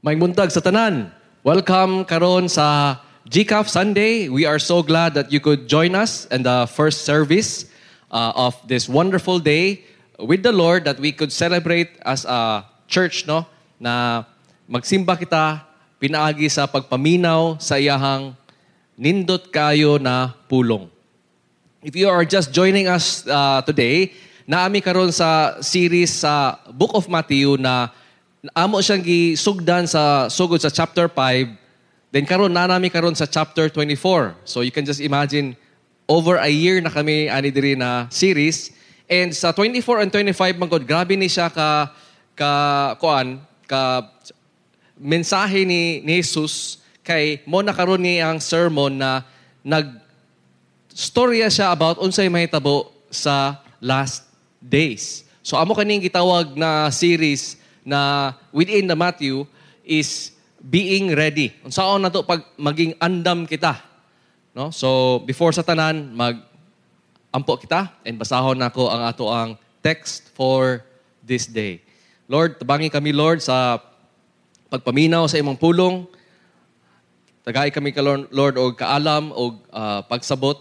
Maayong buntag sa tanan. Welcome karon sa GCAF Sunday. We are so glad that you could join us in the first service of this wonderful day with the Lord that we could celebrate as a church, no? Na magsimba kita pinaagi sa pagpaminaw sa iyahang nindot kayo na pulong. If you are just joining us today, naa mi karon sa series sa Book of Matthew na amo siyang gisugdan sa sugod sa chapter 5. Then karon naa na mi karon sa chapter 24. So you can just imagine, over a year na kami ani diri na series. And sa 24 and 25 man gud, grabe ni siya ka kuan ka mensahe ni Jesus, kay mao na karon ni ang sermon na nag storya siya about unsay mahitabo sa last days. So amo kaning gitawag na series na within the Matthew is being ready. Unsaon nato pag maging andam kita. No? So before sa tanan, mag ampo kita and basahon nako ang ato ang text for this day. Lord, tabangi kami, Lord, sa pagpaminaw sa imong pulong. Tagai kami ka Lord og kaalam og pagsabot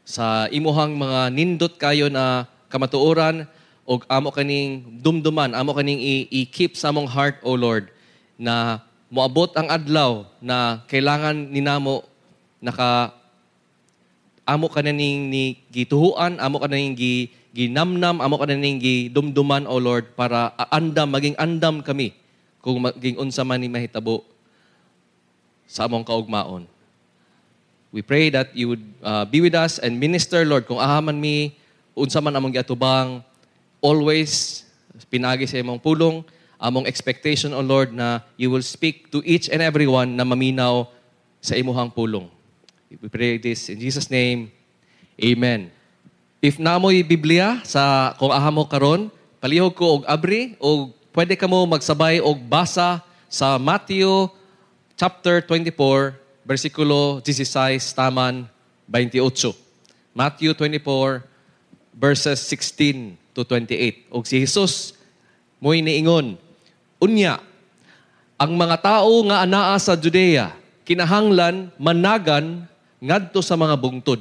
sa imuhang mga nindot kayo na kamatuoran, og amo kaning dumduman, amo kaning i-keep sa among heart, O Lord, na moabot ang adlaw na kailangan ninamo naka amo ka na ning ni gituhuan, amo ka na ning ginamnam, amo ka na ning gidumduman, O Lord, para andam, maging andam kami kung maging unsa man ni mahitabo sa among kaugmaon. We pray that you would be with us and minister, Lord, kung aha man mi, unsa man among giatubang, always pinaagi sa imong pulong, among expectation, O Lord, na you will speak to each and every one na maminaw sa imuhang pulong. We pray this in Jesus' name. Amen. If naa moy Biblia sa kung aha mo karon, palihog ko og abri o pwede kamo magsabay og basa sa Matthew chapter 24, versikulo 16 taman 28. Matthew 24 verses 16 to 28. Og si Jesus mo'y niingon, "Unya, ang mga tao nga anaa sa Judea, kinahanglan managan ngadto sa mga bungtod.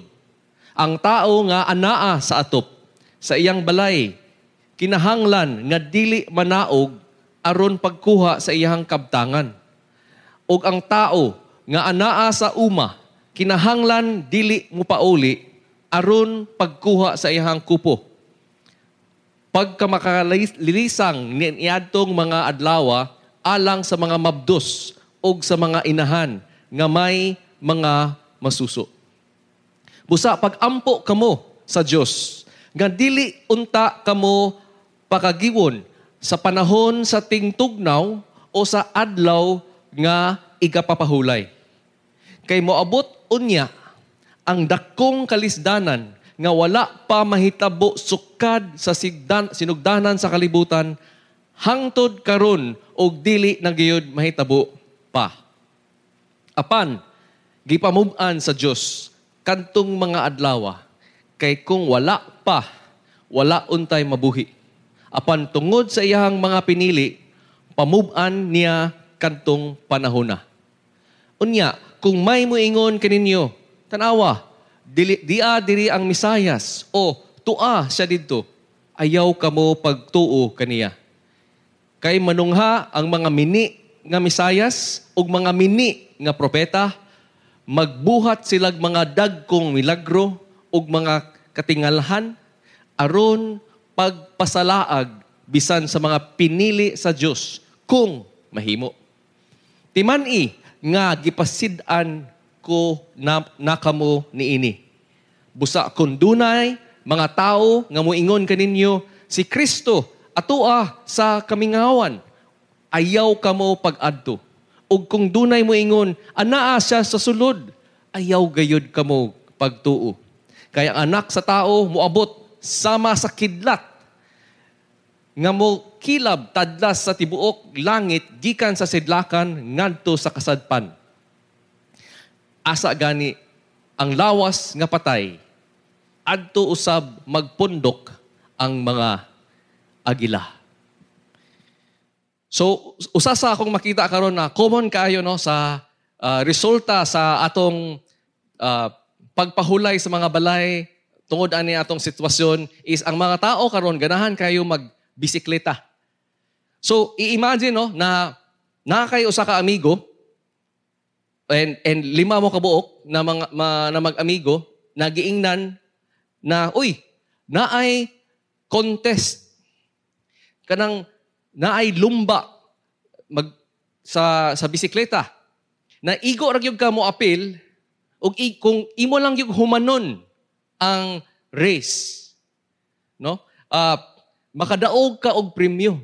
Ang tao nga anaa sa atop sa iyang balay, kinahanglan nga dili manaog aron pagkuha sa iyang kabtangan. Ug ang tao nga anaa sa uma, kinahanglan dili mupauli aron pagkuha sa iyang kupo. Pagka makalilisang niadtong mga adlawa alang sa mga mabdos ug sa mga inahan nga may mga masuso. Busa pagampo kamo sa Dios nga dili unta kamo pakagiwon sa panahon sa tingtugnaw o sa adlaw nga igapapahulay. Kay moabot unya ang dakong kalisdanan nga wala pa mahitabo sukad sa sinugdanan sa kalibutan hangtod karon, og dili na gayud mahitabo pa. Apan gipamub-an sa Dios kadtong mga adlawa, kay kung wala pa, wala untay mabuhi. Apan tungod sa iyahang mga pinili, pamub-an niya kadtong panahona. Unya, kung may muingon kaninyo, 'Tanawa, dili, dia diri ang Mesayas,' o 'Tua siya didto,' ayaw kamo pagtuo kaniya. Kay manungha ang mga mini nga Mesayas ug mga mini nga propeta, magbuhat silag mga dagkong milagro ug mga katingalhan aron pagpasalaag bisan sa mga pinili sa Dios kung mahimo. Timan-i nga gipasid-an ko na kamo niini. Busa kung dunay mga tao nga moingon kaninyo, 'Si Kristo atoa sa kamingawan,' ayaw kamo pag-adto. Ug kung dunay moingon, 'Anaa siya sa sulod,' ayaw gayud kamo pagtuo. Kay ang Anak sa Tao moabot sama sa kidlat nga mo kilab tadlas sa tibuok langit gikan sa sidlakan ngadto sa kasadpan. Asa gani ang lawas nga patay, adto usab magpundok ang mga agila." So usa sa akong makita karon na common kaayo, no, sa resulta sa atong pagpahulay sa mga balay tungod ani atong sitwasyon is ang mga tao karon ganahan kayo magbisikleta. So i-imagine, no, na naa kay usa ka amigo and lima mo kabuok na mga na mag-amigo na giingnan na, "Uy, naay contest kanang naay lumba mag sa bisikleta na igo ra gyud ka mo apil ug kung imo lang gyud humanon ang race, no, makadaog ka og premyo."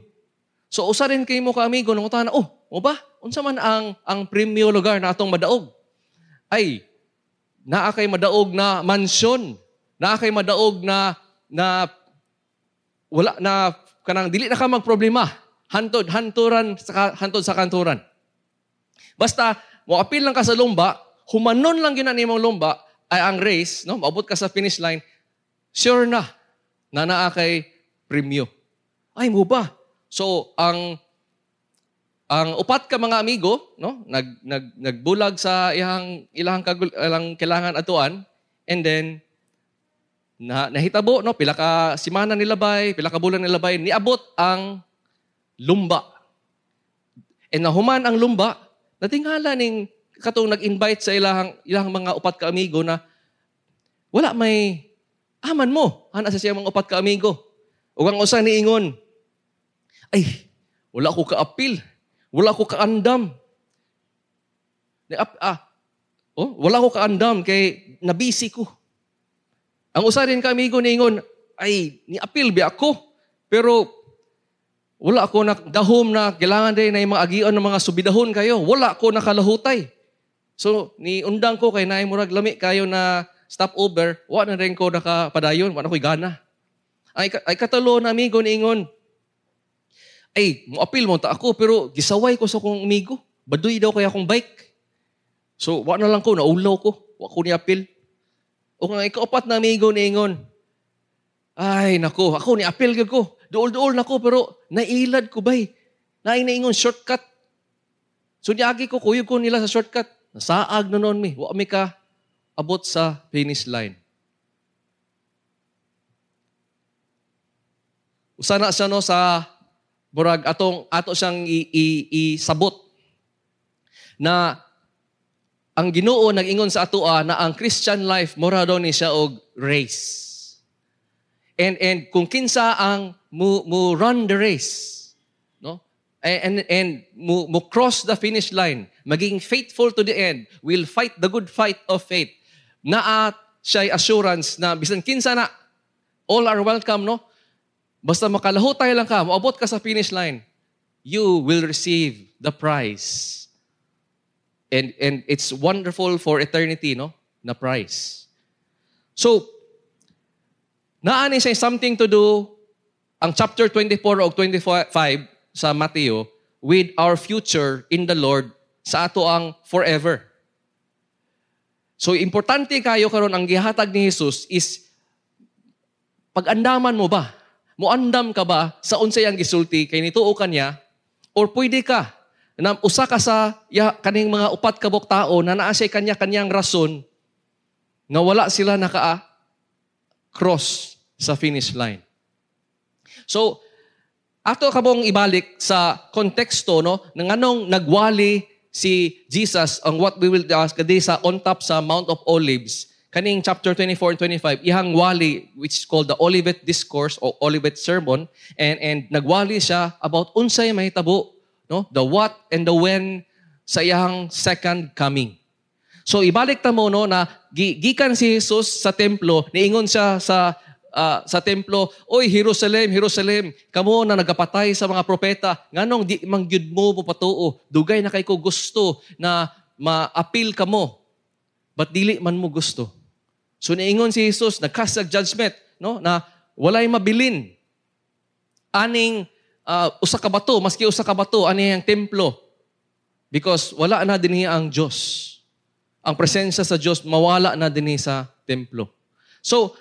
So usa rin kay mo ka amigo nangutana, "Oh, mo ba, unsa man ang premyo lugar na atong madaog?" "Ay, naa kay madaog na mansyon, naa kay madaog na wala na kanang dili na ka magproblema hantod hanturan sa hantod sa kanturan. Basta mo apil lang ka sa lumba, humanon lang gyud na nimong lumba ay ang race, no, maabot ka sa finish line, sure na na naa kay premyo." "Ay, mo ba?" So ang upat ka mga amigo, no, nag nag nagbulag sa iyang ilang kagul, ilang kailangan atuan, and then na nahitabo, no, pila ka semana nilabay, pila ka bulan nilabay, niabot ang lumba. And nahuman ang lumba, natingala ning katong nag-invite sa ilang mga upat ka amigo na wala may aman mo. Ana sa siya mga upat ka amigo. Ug ang usa niingon, "Ay, wala ko kaapil. Wala ko kaandam. Oh, wala ko kaandam kay nabisi ko." Ang usa rin ka amigo niingon, "Ay, ni-apil bi ako. Pero wala ako na dahom na kailangan din na yung mga agion ng mga subidahon kayo. Wala ko nakalahutay. So, ni undang ko kay naay murag lami kayo na stopover, wa na rin ko nakapadayon, wa na ko'y gana." Ay katalo na amigo niingon, "Ay, moapil mo ta ako, pero gisaway ko sa akong amigo. Baduy daw kaya akong bike. So, wa na lang ko, naulaw ko. Wa ko ni-apil." O ang ikaupat na amigo niingon, "Ay, nako, ako ni-apil gyud ko. Duol-duol na ko, pero nailad ko bay. Naay naingon shortcut. So, niagi ko, kuyog ko nila sa shortcut. Nasaag na noon mi. Wa mi ka abot sa finish line." Usa na siya, no, sa murag atong ato siyang isabot na ang Ginoo nag-ingon sa atoa na ang Christian life mura daw ni siya og race. And kung kinsa ang mo run the race, no? And mo cross the finish line, maging faithful to the end, will fight the good fight of faith. Naa siya'y assurance na bisan kinsa na, all are welcome, no? Basta makalahutay lang ka, moabot ka sa finish line, you will receive the prize. And it's wonderful for eternity, no? Na prize. So, naani siya something to do ang chapter 24 o 25 sa Mateo with our future in the Lord sa ato ang forever. So, importante kayo karon ang gihatag ni Jesus is pag-andaman mo ba? Muandam ka ba sa unsay ang gisulti kay nituo ka niya, or pwede ka na usa ka sa ya, kaning mga upat ka buok tao na naa siya kanya-kanyang rason nga wala sila naka-cross sa finish line? So, ato kabong ibalik sa konteksto, no, nganong nagwali si Jesus ang what we will ask kadi sa on top sa Mount of Olives kaning chapter 24 and 25, ihang wali, which is called the Olivet Discourse o Olivet Sermon, and nagwali siya about unsay mahitabo, no, the what and the when sa iyang second coming. So ibalik ta mo, no, na gikan si Jesus sa templo, niingon siya sa templo, "Oy Jerusalem, Jerusalem, kamo na nagapatay sa mga propeta, nganong di man gyud mo mopatuo? Dugay na kay ko gusto na maapil kamo, but dili man mo gusto." So niingon si Jesus, nagcast og judgment, no, na walay mabilin aning usa ka bato, maski usa ka bato ani ang templo, because wala na dinhi ang Dios. Ang presensya sa Dios mawala na dinhi sa templo. So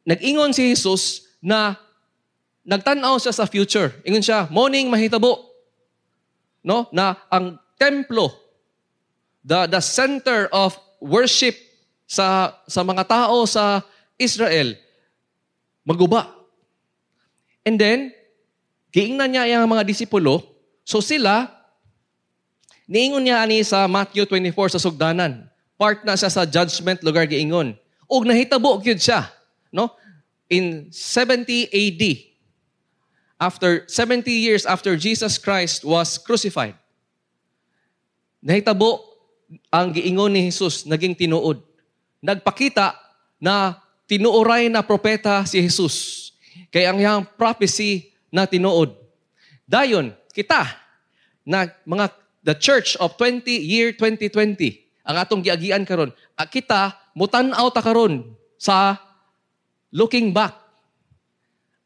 nag-ingon si Jesus na nagtan-aw siya sa future. Ingon siya, morning mahitabo. no, na ang templo, the center of worship sa mga tao sa Israel, maguba. And then, giingnan niya ang mga disipulo, so sila, niingon niya ani sa Matthew 24 sa sugdanan. Part na siya sa judgment lugar giingon. Ug nahitabo gyud siya, no? In 70 AD, after 70 years after Jesus Christ was crucified, nahitabo ang giingon ni Jesus, naging tinuod. Nagpakita na tinuoray na propeta si Jesus. Kay ang iyang prophecy na tinuod. Dayon, kita na mga the church of 20 year 2020, ang atong giagian karon, kita mutan-aw ta karon sa looking back.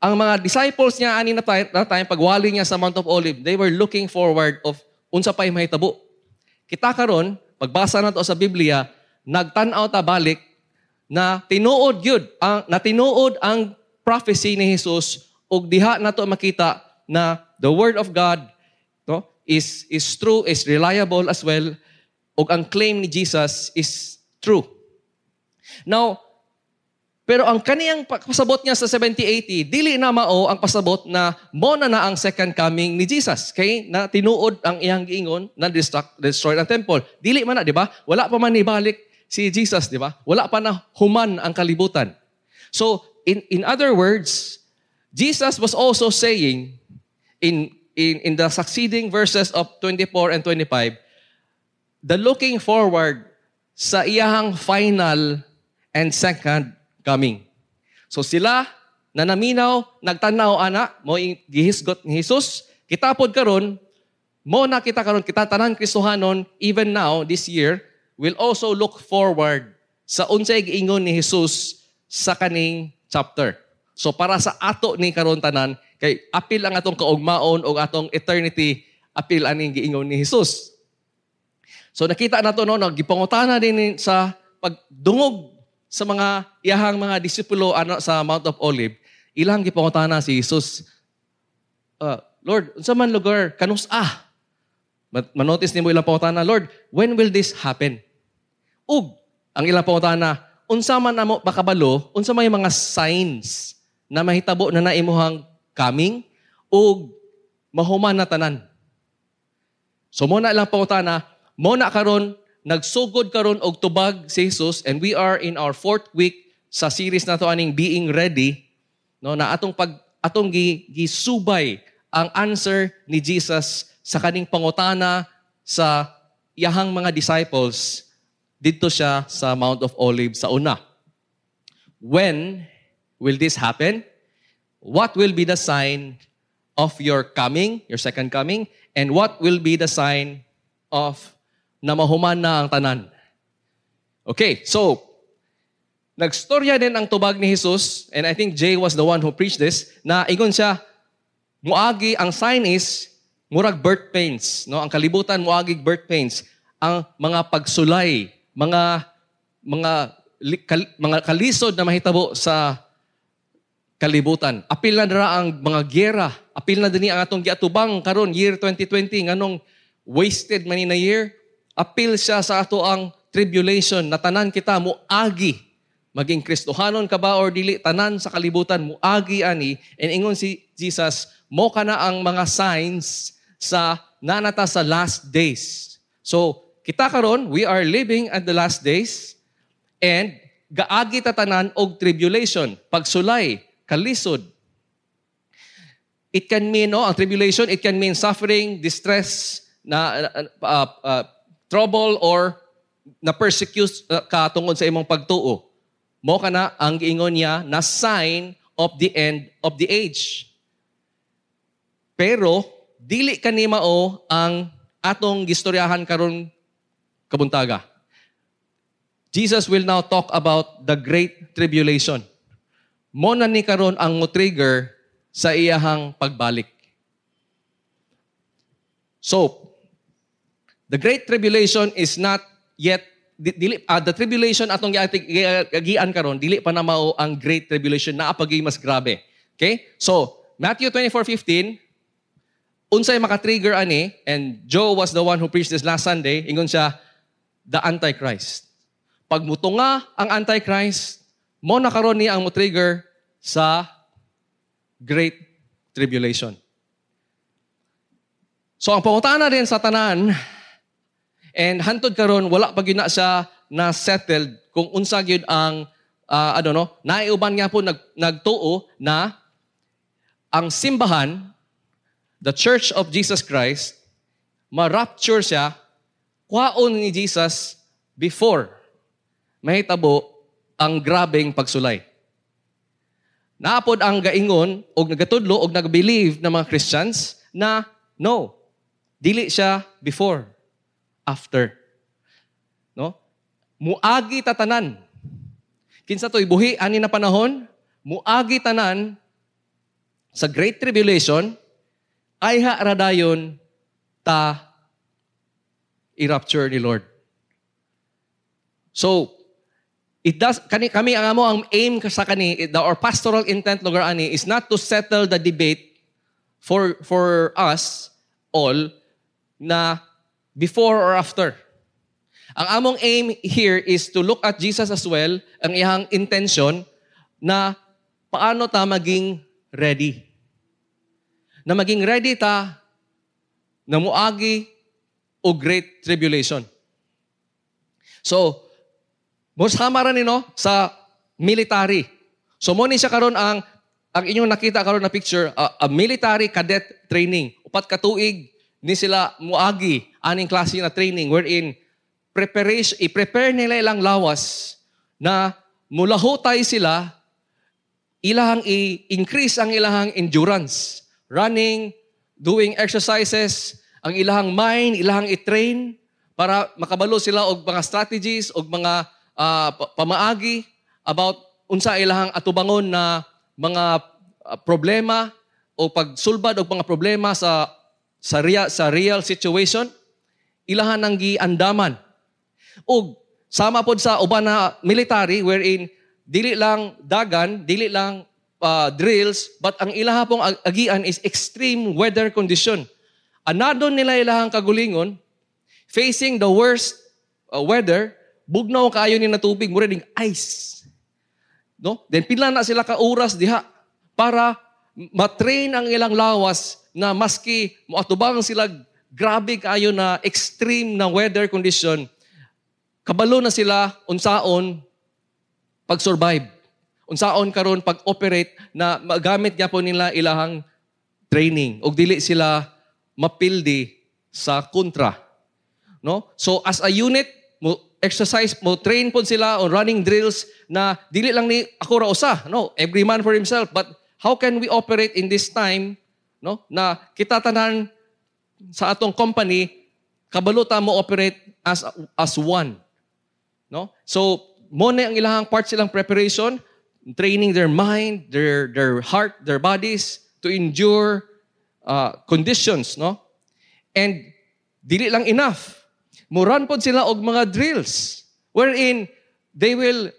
Ang mga disciples niya ani na time pagwali niya sa Mount of Olive, they were looking forward of unsa pay mahitabo. Kita karon, pagbasa nato sa Biblia, nagtan-aw ta balik na tinuod gyud ang na tinuod ang prophecy ni Jesus ug diha nato makita na the word of God, no, is true, is reliable as well, ug ang claim ni Jesus is true. Now, pero ang kaniyang pasabot niya sa 70-80, dili na mao ang pasabot na mo na na ang second coming ni Jesus. Kay na tinuod ang iyang giingon na destroy ang temple. Dili man na, di ba? Wala pa man nibalik si Jesus, di ba? Wala pa na human ang kalibutan. So, in other words, Jesus was also saying in the succeeding verses of 24 and 25, the looking forward sa iyahang final and second coming. So sila na naminaw, nagtanaw ana, mo gihisgot ni Jesus, kita pod karon, mo na kita karon, kita tanan Kristohanon, even now, this year, will also look forward sa unsay giingon ni Jesus sa kaning chapter. So para sa ato ni karon tanan, kay apil ang atong kaugmaon o atong eternity, apil aning giingon ni Jesus. So nakita nato, no, gipangutana din sa pagdungog sa mga iyahang mga disipulo ano sa Mount of Olive, ilang gipangutana si Jesus, "Lord, unsa man lugar kanus-a?" Manotice nimo ilang pangutana, "Lord, when will this happen?" Ug ang ilang pangutana, "Unsa man namo makabalo, unsa may mga signs na mahitabo na na imuhang coming ug mahuman na tanan?" So mo na ilang pangutana, mo na karon nagsugod karon og tubag si Jesus, and we are in our fourth week sa series nato aning Being Ready, no, na atong gisubay ang answer ni Jesus sa kaning pangutana sa iyahang mga disciples didto siya sa Mount of Olives sa una. When will this happen? What will be the sign of your coming, your second coming? And what will be the sign of na mahuman na ang tanan? Okay, so, nagstorya din ang tubag ni Jesus, and I think Jay was the one who preached this, na ingon siya, muagi, ang sign is, murag birth pains. No? Ang kalibutan, muagi birth pains. Ang mga pagsulay, mga kalisod na mahitabo sa kalibutan. Apil na dira ang mga gyera. Apil na dinhi ang atong giatubang karon year 2020, nganong wasted man ni na year. Apil siya sa ato ang tribulation na tanan kita muagi. Maging Kristohanon ka ba or dili, tanan sa kalibutan muagi ani. And ingon si Jesus, mo kana ang mga signs sa nanata sa last days. So, kita karon, we are living at the last days and gaagi ta tanan og tribulation, pagsulay, kalisod. It can mean, no, ang tribulation, it can mean suffering, distress, na trouble or na persecute ka tungod sa imong pagtuo. Mo kana ang giingon niya na sign of the end of the age. Pero dili kani mao ang atong gistoryahan karon kabuntaga. Jesus will now talk about the Great Tribulation. Mo na ni karon ang mo-trigger sa iyahang pagbalik. So, the Great Tribulation is not yet dili the tribulation atong giagian karon, dili pa na mao ang Great Tribulation, naa pa mas grabe. Okay? So, Matthew 24:15, Unsay maka-trigger ani, and Joe was the one who preached this last Sunday, ingon siya, the Antichrist. Pag mutunga ang Antichrist, mo na karon niya ang mo-trigger sa Great Tribulation. So ang pangutana din sa tanan, and hantod karon wala pa gyud na siya na settled kung unsa gyud ang ano, no, naiuban nga po nagtuo na ang simbahan, the Church of Jesus Christ, ma-rapture siya, kwaon ni Jesus before mahitabo ang grabeng pagsulay. Naapod ang gaingon og nagatudlo og nag-believe ng mga Christians na no, dili siya before, after. No? Muagi tatanan. Kinsa to'y buhi ani na panahon, muagi tanan sa Great Tribulation, ayha ra dayon ta i-rapture ni Lord. So, it does kani kami ang amo ang aim sa kani the our pastoral intent lugar ani is not to settle the debate for us all na before or after. Ang among aim here is to look at Jesus as well, ang iyang intention na paano ta maging ready. Na maging ready ta na muagi o Great Tribulation. So, mosama ra ni, no, sa military. So mo ni siya karon ang inyong nakita karon na picture, a military cadet training. 4 ka tuig ni sila muagi aning klase na training wherein preparation, i-prepare nila ilang lawas na mulahutay sila, ilahang i-increase ang ilahang endurance, running, doing exercises, ang ilahang mind, ilahang i-train para makabalo sila og mga strategies og mga pamaagi about unsa ilahang atubangon na mga problema o pagsulbad og mga problema sa real situation, ilahan ang giandaman. Og sama pod sa uban na military wherein dili lang dagan, dili lang drills, but ang ilaha pong agian is extreme weather condition. Anadon nila ilahang kagulingon, facing the worst weather, bugnaw kaayo ni na tubig, mura ning ice. No? Then pila na sila ka oras diha para matrain ang ilang lawas na maski moatubang sila grabe kaayo na extreme na weather condition, kabalo na sila unsaon pag-survive. Unsaon karon pag-operate na magamit gyapon nila ilahang training og dili sila mapildi sa kontra. No? So as a unit, mo exercise, mo train pod sila on running drills na dili lang ni ako ra usa, no, every man for himself, but how can we operate in this time, no, na kita tanan sa atong company kabalo ta mo operate as one, no? So mo na ang ilahang part silang preparation, training their mind, their heart, their bodies to endure conditions, no? And dili lang enough, muran pod sila og mga drills wherein they will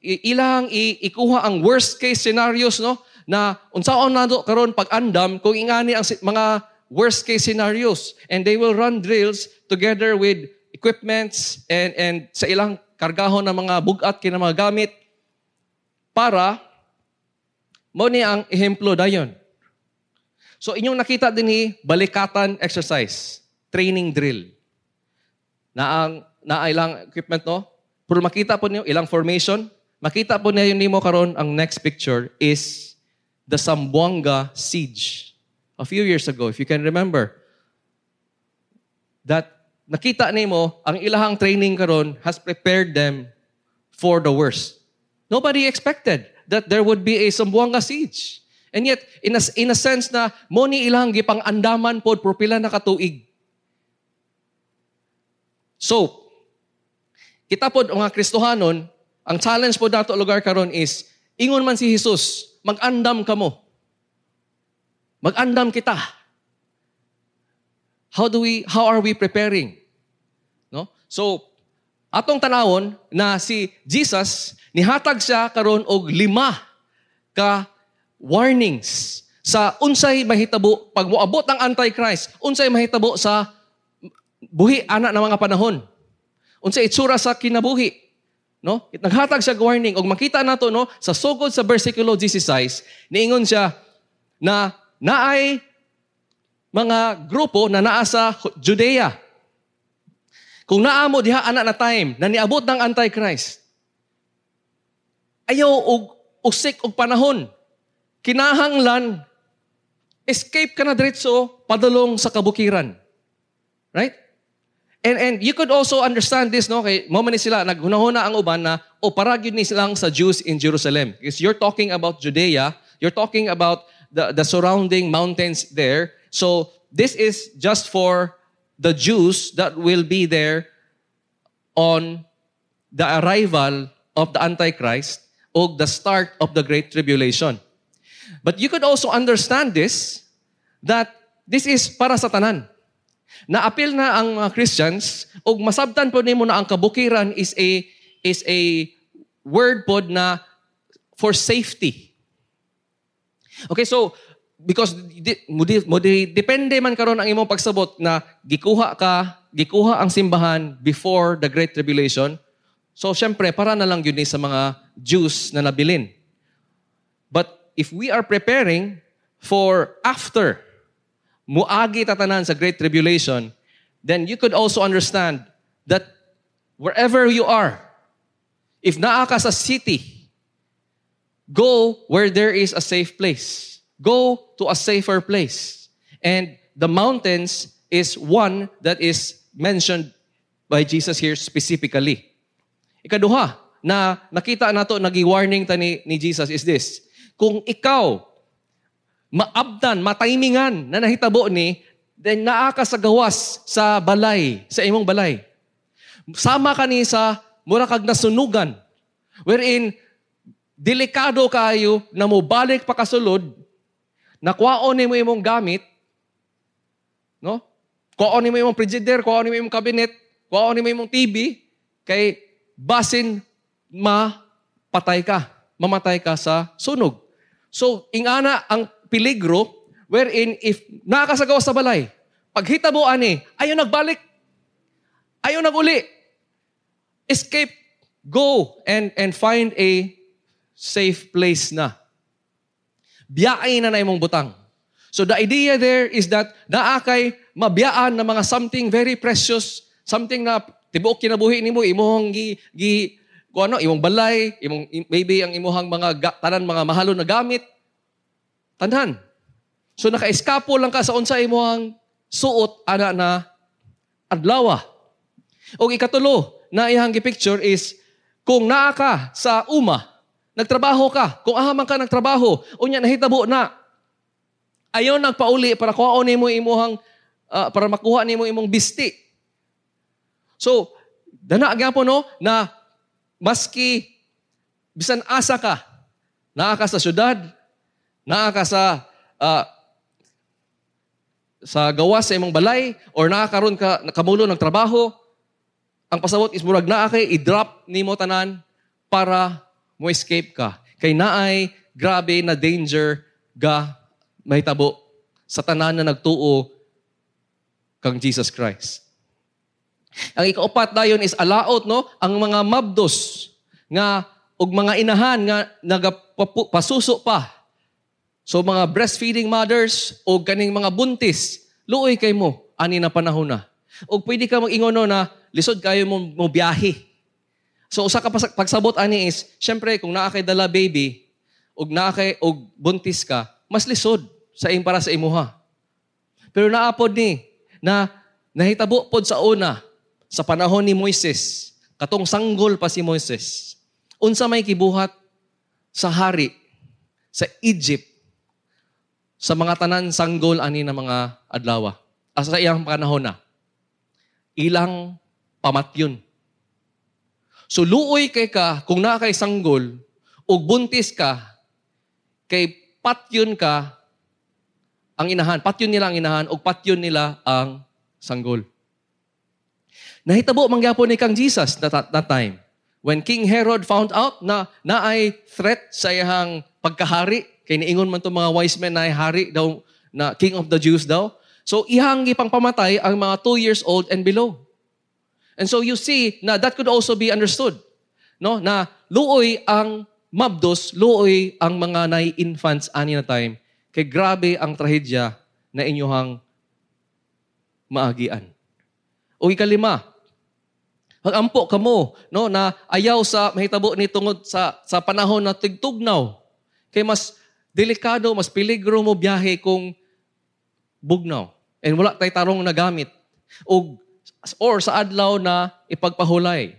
ilang ikuha ang worst case scenarios, no, na unsaon nato karon pag-andam kung ingani ang mga worst case scenarios, and they will run drills together with equipments and sa ilang kargahon ng mga bugat kina mga gamit para mo ni ang ehemplo dayon. So inyong nakita dinhi, balikatan exercise, training drill. Na ang na ilang equipment, no? Pero makita po niyo ilang formation, makita po niyo nimo karon ang next picture is the Zamboanga siege. A few years ago, if you can remember, that nakita nimo ang ilahang training karon has prepared them for the worst. Nobody expected that there would be a Zamboanga siege. And yet, in a sense na mo ni ilang gipang andaman pod por pila na katuig. So, kita pod mga Kristohanon, ang challenge pod nato lugar karon is, ingon man si Jesus, mag-andam kamo. Mag-andam kita. How are we preparing? No? So, atong tanawon na si Jesus, nihatag siya karon og 5 ka warnings sa unsay mahitabo pag moabot ang Antichrist, unsay mahitabo sa buhi ana na mga panahon. Unsay itsura sa kinabuhi, no? Naghatag siya warning og makita nato, no, sa sugod sa bersikulo 16, niingon siya na naay mga grupo na naa sa Judea. Kung naa mo diha ana na time na niabot ng Antichrist, ayaw og usik og panahon. Kinahanglan escape ka na diretso padulong sa kabukiran. Right? And you could also understand this, no? Kay mo man ni sila naghunahuna ang uban na o para gyud ni silang sa Jews in Jerusalem. Because you're talking about Judea, you're talking about the surrounding mountains there. So this is just for the Jews that will be there on the arrival of the Antichrist o the start of the Great Tribulation. But you could also understand this, that this is para sa tanan. Naapil na ang mga Christians ug masabtan po nimo na ang kabukiran is a word pod na for safety. Okay, so because di, depende man karon ang imong pagsabot na gikuha ang simbahan before the Great Tribulation. So syempre para na lang yun ni sa mga Jews na nabilin. But if we are preparing for after muagi tatanan sa Great Tribulation, then you could also understand that wherever you are, if naa ka sa city, go where there is a safe place. Go to a safer place. And the mountains is one that is mentioned by Jesus here specifically. Ikaduha na nakita nato nagi-warning ta ni Jesus is this. Kung ikaw maabdan, mataymingan na nahitabo ni, then naa ka sa gawas sa balay, sa imong balay. Sama ka ni sa mura kag nasunugan, wherein delikado kayo na mobalik pa kasulod, nakuhaon nimo imong gamit, no? Kuhaon nimo imong frigidaire, kuhaon nimo imong cabinet, kuhaon nimo imong TV, kay basin mapatay ka, mamatay ka sa sunog. So, ingana ang peligro wherein if naa ka sa gawas sa balay, paghitabo ani, ayaw nagbalik, ayaw naguli. Escape, go and find a safe place na. Biyaay na na imong butang. So the idea there is that naa kay mabiyaan na mga something very precious, something na tibuok kinabuhi nimo, imong gi, gi kung ano, imong balay, imong maybe ang imuhang mga tanan mga mahalon na gamit, tanan. So naka-eskapo lang ka sa unsa imuhang suot ana na adlaw. Og ikatulo na iyang gi-picture is kung naa ka sa uma, nagtrabaho ka, kung aha man ka nagtrabaho, unya nahitabo na, ayaw nagpauli para kuhaon nimo imuhang para makuha nimo imong bisti. So, dana gyapon, no, na maski bisan asa ka, naa ka sa syudad, naa ka sa gawas sa imong balay or naa karon ka nakamulo ng trabaho, ang pasabot is murag naa kay i-drop nimo tanan para mo escape ka. Kay naay grabe na danger ga mahitabo sa tanan na nagtuo kang Jesus Christ. Ang ikaupat dayon is alaot, no, ang mga mabdos nga og mga inahan nga nagapasuso pa. So mga breastfeeding mothers o kaning mga buntis, luoy kay mo ani na panahon na. Og pwede ka mag-ingon, no, na lisod kayo mo biyahe. So usa ka pagsabot ani is, syempre kung naa kay dala baby og naa kay og buntis ka, mas lisod sa im para sa imuha. Pero naa pod ni na nahitabo pod sa una sa panahon ni Moises, katong sanggol pa si Moises. Unsa may kibuhat sa hari sa Egypt sa mga tanan sanggol ani na mga adlaw? Asa sa iyang panahon na ilang pamatyon. So luoy kay ka kung naa kay sanggol ug buntis ka kay patyon ka ang inahan, patyon nila ang inahan ug patyon nila ang sanggol. Nahitabo man gyapon ni kang Jesus that time. When King Herod found out na naay threat sa iyang pagkahari, kay Kay niingon man to mga wise men na hari daw, na king of the Jews daw. So iyang gipangpamatay ang mga 2 years old and below. And so you see na that could also be understood. No, na luoy ang mabdos, luoy ang mga nay infants ani na time kay grabe ang trahedya na inyohang maagian. O ikalima, magampo kamo, no, na ayaw sa mahitabo ni tungod sa panahon na tigtugnaw. Kay mas delikado, mas peligro mo biyahe kung bugnaw. And wala tay tarong nagamit. O or sa adlaw na ipagpahulay.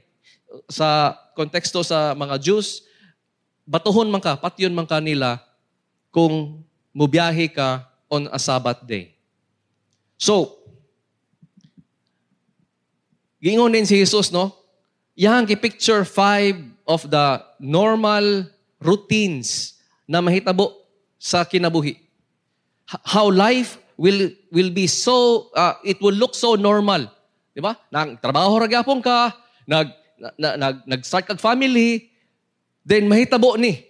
Sa konteksto sa mga Jews, batuhon man ka, patyon man ka nila kung mubiyahe ka on a Sabbath day. So, giingon din si Jesus, no? Yang picture five of the normal routines na mahitabo sa kinabuhi. How life will be so, it will look so normal. Di ba? Nang trabaho ra gyapon ka, nag na, nag nag-start kag family, then mahitabo ni.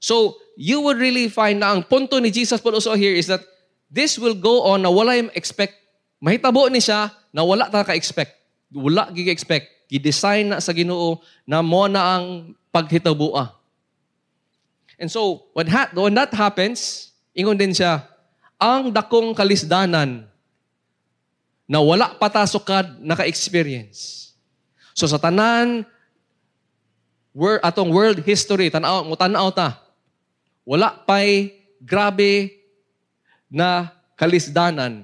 So, you would really find na ang punto ni Jesus po also here is that this will go on na wala yung expect. Mahitabo ni siya na wala ta ka-expect. Wala gi-expect. Gi-design na sa Ginoo na mo na ang paghitaboa. And so, when that happens, ingon din siya, ang dakong kalisdanan na wala pa ta sukad naka-experience. So sa tanan, atong world history, tanaw, mo tanaw ta, wala pa'y grabe na kalisdanan.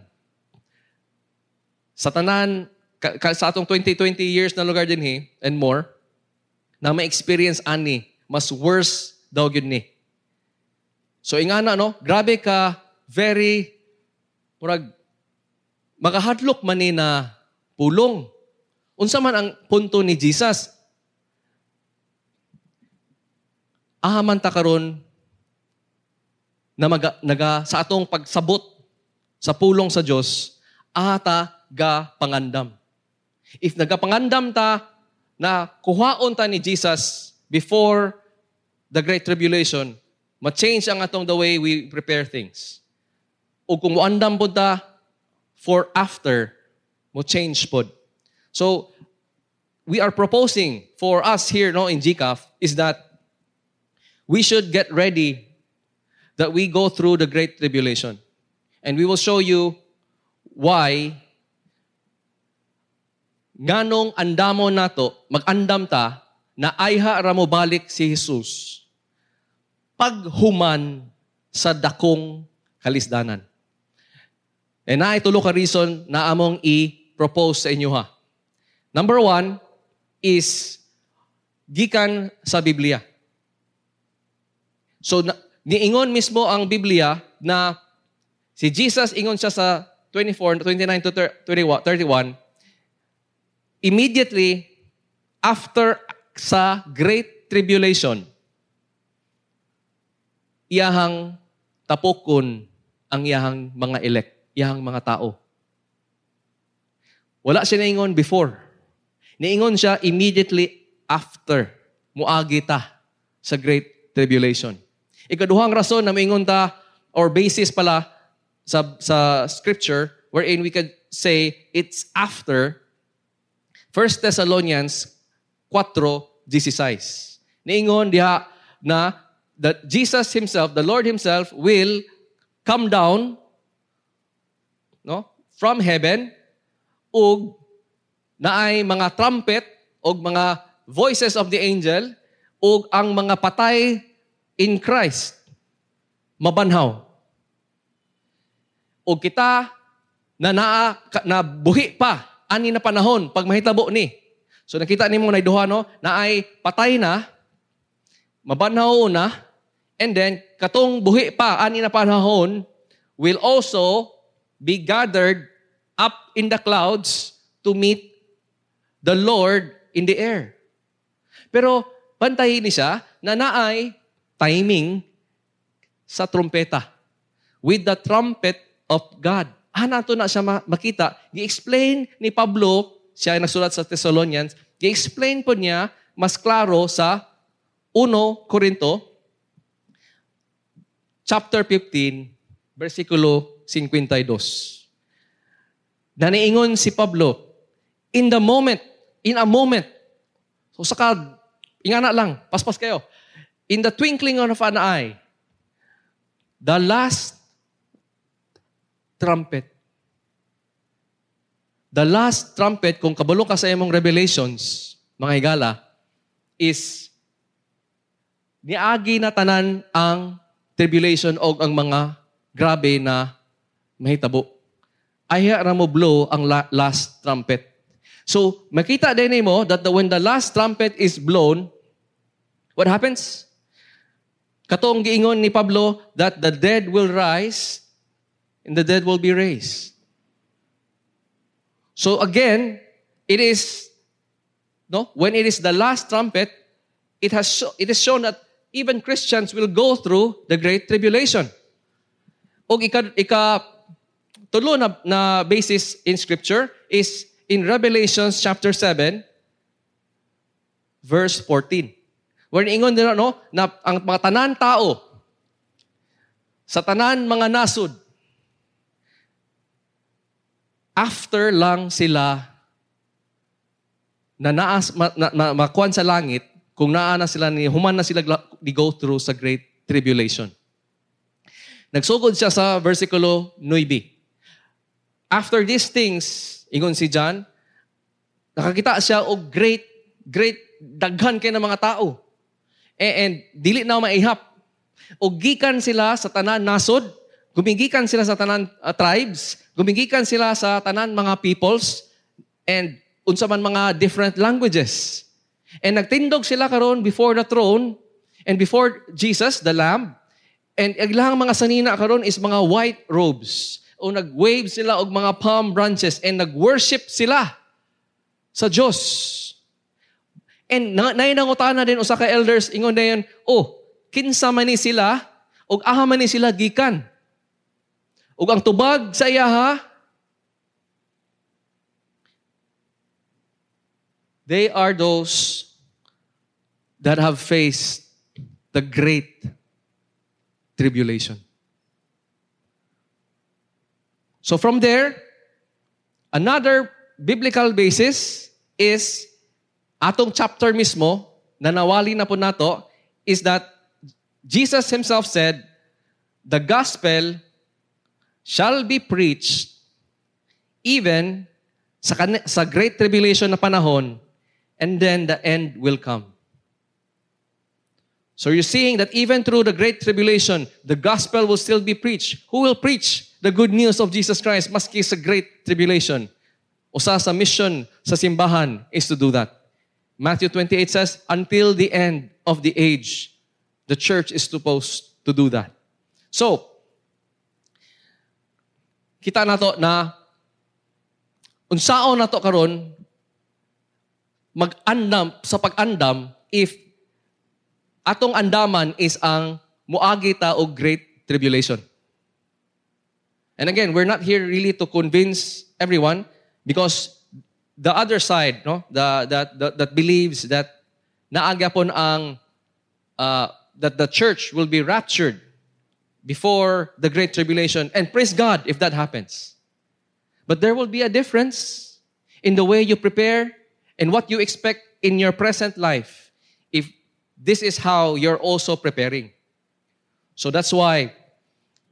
Sa tanan, sa atong 20, 20 years na lugar din he, and more, na ma-experience ani, mas worse daw gyud ni. So ingana, no, grabe ka, very, murag, makahadlok man ni na pulong. Unsa man ang punto ni Jesus? Ahaman ta karon na naga, sa atong pagsabot sa pulong sa Dios, ata ga pangandam. If nagapangandam ta na kuhaon ta ni Jesus before the Great Tribulation, ma-change ang atong the way we prepare things. O kung moandam pod ta for after, mo change pod. So, we are proposing for us here, no, in GCAF is that we should get ready that we go through the Great Tribulation. And we will show you why nganong andamo nato, mag-andam ta, na ayha ra mo balik si Jesus paghuman sa dakong kalisdanan. And naay tulo ka reason na among i-propose sa inyo ha. Number one is gikan sa Biblia. So niingon mismo ang Biblia na si Jesus ingon siya sa 24, 29 to 31, immediately after sa Great Tribulation, iyahang tapokon ang iyahang mga elect, iyahang mga tao. Wala siya naingon before. Niingon siya immediately after muagi ta sa Great Tribulation. Ikaduhang rason na moingon ta or basis pala sa scripture wherein we could say it's after 1 Thessalonians 4:16. Niingon diha na that Jesus himself, the Lord himself, will come down, no, from heaven ug naay mga trumpet og mga voices of the angel ug ang mga patay in Christ mabanhaw. Og kita na naa na buhi pa ani na panahon pag mahitabo ni. So nakita nimo na duha, no, naay patay na mabanhaw na, and then katong buhi pa ani na panahon will also be gathered up in the clouds to meet the Lord in the air. Pero bantayin ni siya na naay timing sa trumpeta. With the trumpet of God. Nato na siya makita. Gi-explain ni Pablo, siya ay nagsulat sa Thessalonians, gi-explain po niya mas klaro sa 1 Corinto chapter 15, versikulo 52. Naniingon si Pablo, in the moment, in a moment, so saka, ingana lang, paspas kayo, in the twinkling of an eye, the last trumpet. The last trumpet, kung kabalo ka sa imong Revelations, mga higala, is niagi na tanan ang tribulation o ang mga grabe na mahitabo. Ayha ra mo blow ang last trumpet. So, makita din mo that when the last trumpet is blown, what happens? Katong giingon ni Pablo that the dead will rise and the dead will be raised. So again, it is no, when it is the last trumpet, it is shown that even Christians will go through the great tribulation. Og ika tulo na basis in scripture is in Revelations chapter 7 verse 14. Where ingon din, no, na ang mga tanan tao sa tanan mga nasud, after lang sila na naas ma, na, na, makuan sa langit, kung naa na sila ni human na sila di go through sa great tribulation. Nagsugod siya sa versikulo 9. After these things, ingon si John, nakakita siya og great, great daghan kay ng mga tao. And dili na maihap. Og gikan sila sa tanan nasod, gumigikan sila sa tanan tribes, gumigikan sila sa tanan mga peoples, and unsa man mga different languages. And nagtindog sila karon before the throne and before Jesus, the Lamb. And ang ilang mga sanina karon is mga white robes. O nag-wave sila og mga palm branches and nag-worship sila sa Dios. And naay nangutana din usa ka elders, ingon dayon, "Oh, kinsa man ni sila ug aha man ni sila gikan?" Ug ang tubag sa iyaha, they are those that have faced the great tribulation. So from there, another biblical basis is atong chapter mismo, na nawali na po nato, is that Jesus himself said, "The gospel shall be preached even sa great tribulation na panahon, and then the end will come." So you're seeing that even through the great tribulation, the gospel will still be preached. Who will preach the good news of Jesus Christ maski sa great tribulation? Usa sa mission sa simbahan is to do that. Matthew 28 says, until the end of the age, the church is supposed to do that. So, kita nato na unsaon nato karon mag-andam sa pag-andam if atong andaman is ang muagi ta og great tribulation. And again, we're not here really to convince everyone because the other side, no, the that believes that naagyapon ang that the church will be raptured before the great tribulation, and praise God if that happens. But there will be a difference in the way you prepare and what you expect in your present life if this is how you're also preparing. So that's why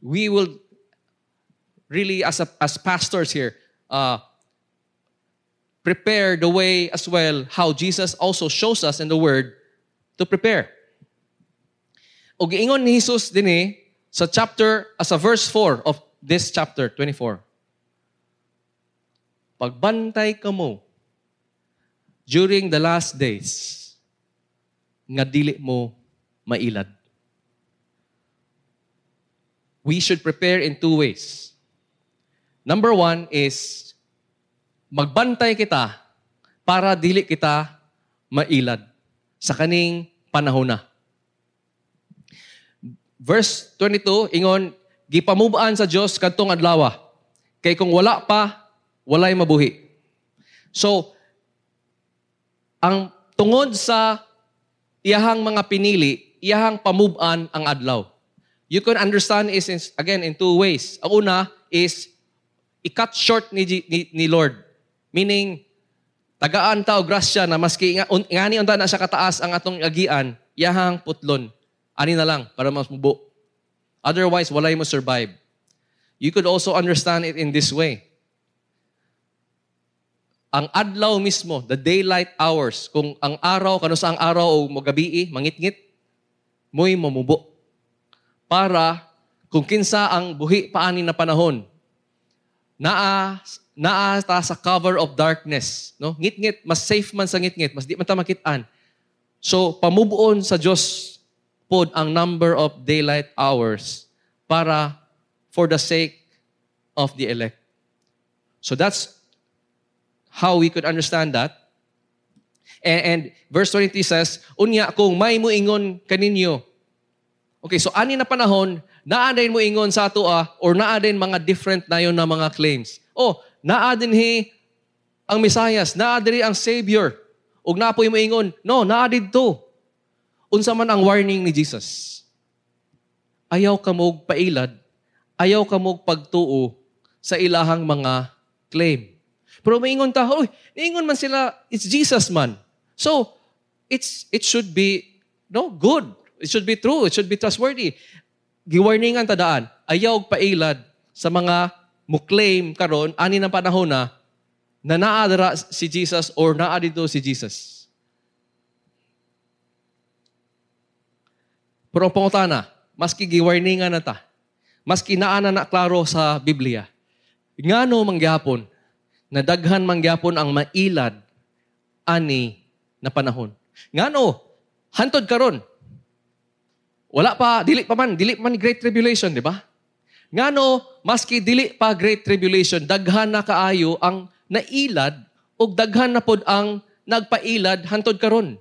we will really, as pastors here, prepare the way as well how Jesus also shows us in the Word to prepare. O giingon ni Jesus dinhi sa chapter, as a verse 4 of this chapter 24. "Pagbantay kamo during the last days nga dili mo mailad." We should prepare in two ways. Number one is magbantay kita para dili kita mailad sa kaning panahon na. Verse 22, ingon, gipamubaan sa Dios kadtong adlaw. Kay kung wala pa, walay mabuhi. So, ang tungod sa iyahang mga pinili, iyahang pamubaan ang adlaw. You can understand is, again, in two ways. Ang una is, i-cut short ni Lord. Meaning, tagaan ta og grasya na maski ngani unta na siya kataas ang atong agian, iyahang putlon. Ani na lang para mas mubo. Otherwise, walay mo survive. You could also understand it in this way. Ang adlaw mismo, the daylight hours, kung ang araw, kano sa ang araw o mogabii, mangitngit, mo'y mamubo. Para kung kinsa ang buhi paani na panahon, naa naa ta sa cover of darkness, no? Ngitngit, mas safe man sa ngitngit, mas di man ta makit-an. So pamubuon sa Dios pod ang number of daylight hours para for the sake of the elect. So that's how we could understand that. And verse 23 says, "Unya kung may muingon kaninyo." Okay, so ani na panahon, naa din mo ingon sa ato or naa din mga different na yun na mga claims. "Oh, naa din hi ang Messiah, naa diri ang Savior." Ug naa poy moingon, "No, naa didto." Unsa man ang warning ni Jesus? Ayaw kamog pailad, ayaw kamog pagtuo sa ilahang mga claim. Pero maingon ta, "Uy, niingon man sila, it's Jesus man. So, it should be no good. It should be true. It should be trustworthy." Giwarningan ta daan, ayaw og pailad sa mga mo-claim karon ani ng panahon na na naa dira si Jesus or naa dito si Jesus. Pero ang pangutana, maski giwarningan na ta, maski naa na na klaro sa Biblia, ngano mangyapon na daghan mangyapon ang mailad ani na panahon? Ngano hantod karon wala pa, dili pa man Great Tribulation, di ba? Ngano maski dili pa Great Tribulation, daghan na kaayo ang nailad ug daghan na pod ang nagpailad hantod karon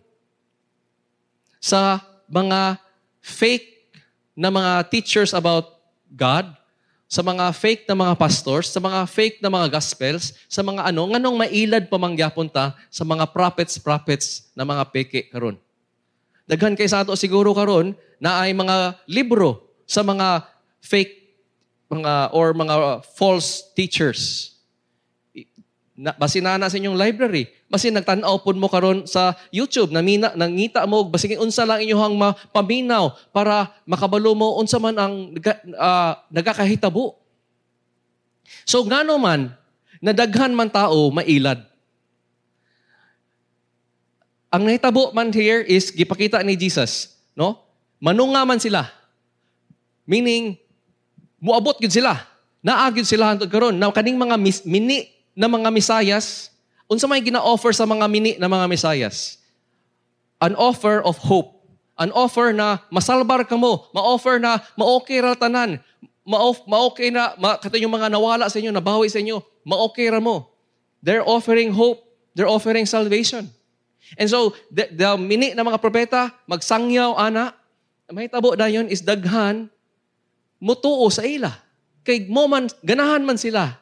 sa mga fake na mga teachers about God, sa mga fake na mga pastors, sa mga fake na mga gospels, sa mga ano, nganong mailad pa mangyapon ta sa mga prophets na mga peke karon? Daghan kay sa ato siguro karon na ay mga libro sa mga fake mga or mga false teachers. Na, basin na sa inyong library, basin nagtan-aw pud mo karon sa YouTube, namina, nangita mo, basin unsa lang inyong mapaminaw para makabalo mo unsa man ang nagakahitabo. So ngano man nadaghan man tao mailad? Ang nahitabo man here is gipakita ni Jesus, no? Manunga man sila. Meaning muabot gyud sila. Naa gyud sila hantod karon. Now kaning mga mini na mga misayas, unsa may gina-offer sa mga mini na mga misayas? An offer of hope. An offer na masalbar kamo, ma-offer na ma-okay ra tanan, ma-okay na kato yung mga nawala sa inyo, nabawi sa inyo, ma-okay ra mo. They're offering hope. They're offering salvation. And so, the mini na mga propeta, magsangyaw, ana, mahitabo dayon is daghan, mutuo sa ila. Kay mo man, ganahan man sila.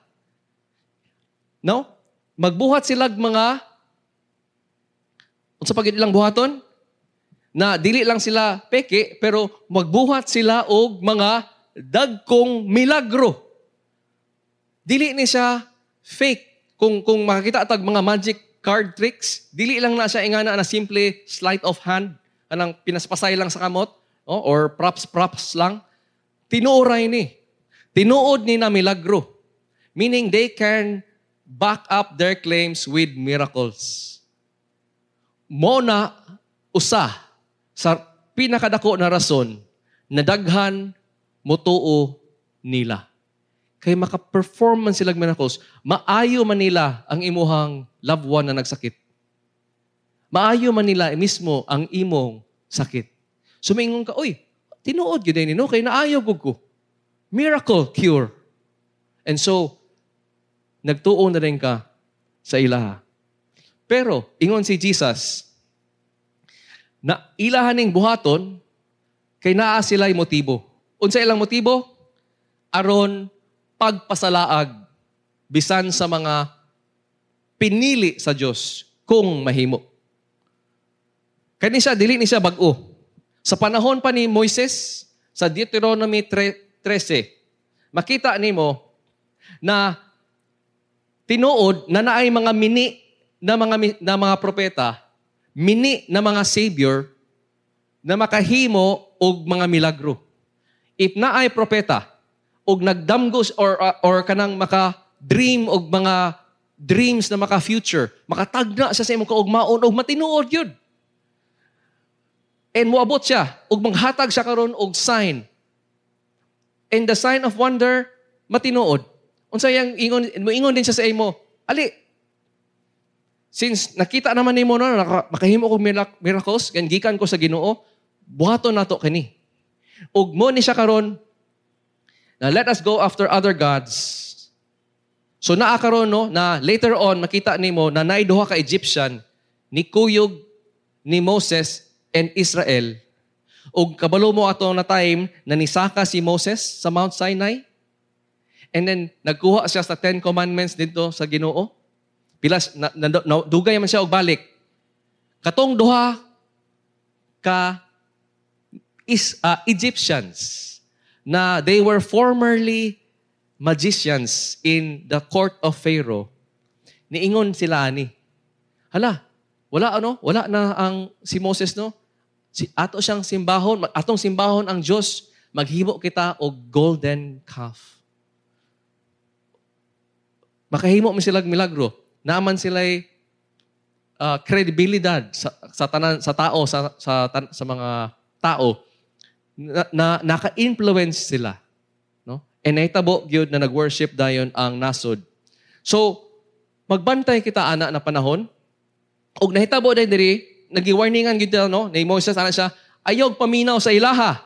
No? Magbuhat sila mga, unsa pa gid ilang buhaton? Na dili lang sila peke, pero magbuhat sila og mga dagkong milagro. Dili ni siya fake. Kung makakita tag mga magic card tricks, dili lang na siya ingana na simple sleight of hand, kanang pinaspasay lang sa kamot, oh, or props lang. Tinuoray ni. Tinuod ni na milagro. Meaning they can back up their claims with miracles. Mo na usa sa pinakadako na rason na daghan motuo nila. Kay maka-perform man sila miracles, maayo man nila ang imuhang loved one na nagsakit. Maayo man nila mismo ang imong sakit. Sumingon ka, "Uy, tinuod gyud ni no, kay naayo gud ko. Miracle cure." And so, nagtuo na rin ka sa ilaha. Pero, ingon si Jesus, na ilahaning buhaton, kay naa sila'y motibo. Unsa ilang motibo? Aron pagpasalaag bisan sa mga pinili sa Dios kung mahimo. Kani siya, dili ni siya bag-o. Sa panahon pa ni Moises, Sa Deuteronomy 13, makita nimo na tinuod na naay mga mini na mga propeta, mini na mga savior na makahimo og mga milagro. If naay propeta og nagdamgos or kanang maka dream og mga dreams na maka future, makatagna siya sa imong kaugmaon og matinuod yun. And moabot siya og manghatag siya karon og sign. And the sign of wonder, matinuod. Unsa yang ingon, moingon din siya sa imo, "Ali, since nakita naman nimo no, makahimo og miracles, kan gikan ko sa Ginoo, buhaton nato kini." Ug mo ni siya karon na let us go after other gods. So naa karon, no, na later on makita nimo na naay duha ka Egyptian ni kuyog ni Moses and Israel. Ug kabalo mo ato na time na nisaka si Moses sa Mount Sinai. And then nagkuha siya sa Ten Commandments dito sa Ginoo. Pilas na dugay man siya og balik. Katong duha ka is Egyptians na they were formerly magicians in the court of Pharaoh. Niingon sila ani, "Hala, wala ano, wala na ang si Moses, no. Si ato siyang simbahon, atong simbahon ang Dios, maghimo kita og golden calf." Makahimo man sila milagro. Naaman sila'y kredibilidad sa tanan sa tao, sa mga tao na naka-influence sila, no? And nahitabo gyud na nag-worship dayon ang nasod. So magbantay kita ana na panahon og nahitabo dayon diri, nagi-warningan gyud, no, ni Moses ana siya, "Ayog paminaw sa ilaha."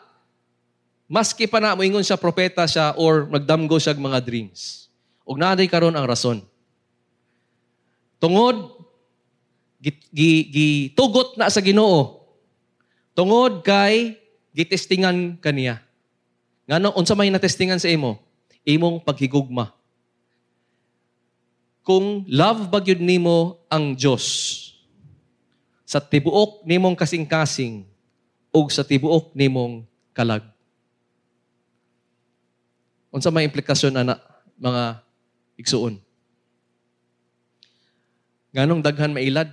Maski pa na moingon siya propeta siya or magdamgo siya mga dreams. Ug naa karon ang rason. Tungod gitugot na sa Ginoo. Tungod kay gitestingan kaniya. Ngano, unsa may natestingan sa imo? Imong paghigugma. Kung love ba gyud nimo ang Dios sa tibuok nimong kasing-kasing ug sa tibuok nimong kalag. Unsa may implikasyon ana, mga igsuon? Nganong daghan mailad?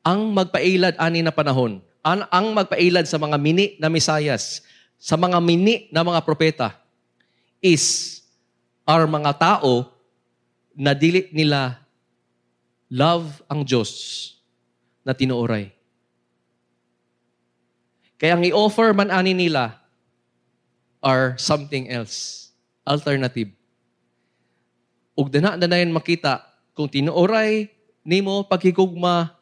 Ang magpailad ani na panahon, ang magpailad sa mga mini na misayas, sa mga mini na mga propeta is are mga tao na dili nila love ang Diyos na tinuoray. Kaya ang i-offer man ani nila are something else, alternative. Ug dana na makita kung tinuoray nimo paghigugma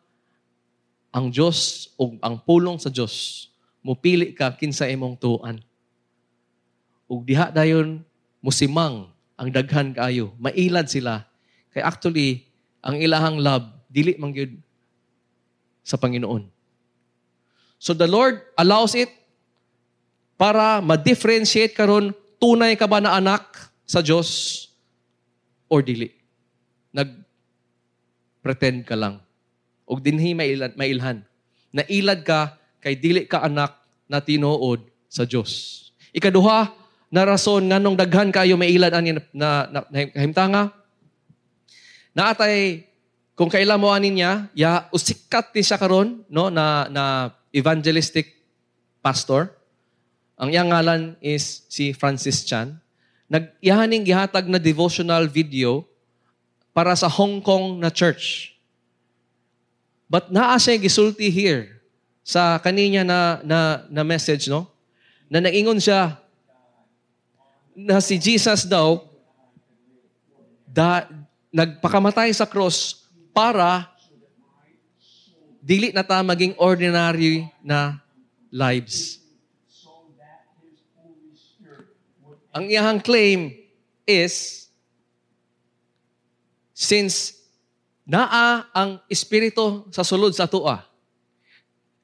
ang Diyos o ang pulong sa Diyos, mupili ka kinsa imong tuan. Ug diha dayon musimang ang daghan kaayo, mailad sila kay actually ang ilahang love dili man gyud sa Panginoon. So the Lord allows it para ma-differentiate karon, tunay ka ba na anak sa Diyos or dili. Nag-pretend ka lang. Og dinhi mailad, mailhan. Nailad ka kay dili ka anak na tinuod sa Dios. Ikaduha na rason nganong daghan kayo mailad ani na kahimtanga. Naatay kung kaila mo ani niya, ya usikat ni siya karon, no, na evangelistic pastor. Ang iyang ngalan is si Francis Chan. Nag-iyahaning gihatag na devotional video para sa Hong Kong na church. But naa siya gisulti here sa kaninya na message, no? Na naingon siya na si Jesus daw da, nagpakamatay sa cross para dili na ta maging ordinary na lives. Ang iyahang claim is since naa ang espiritu sa sulod sa atoa,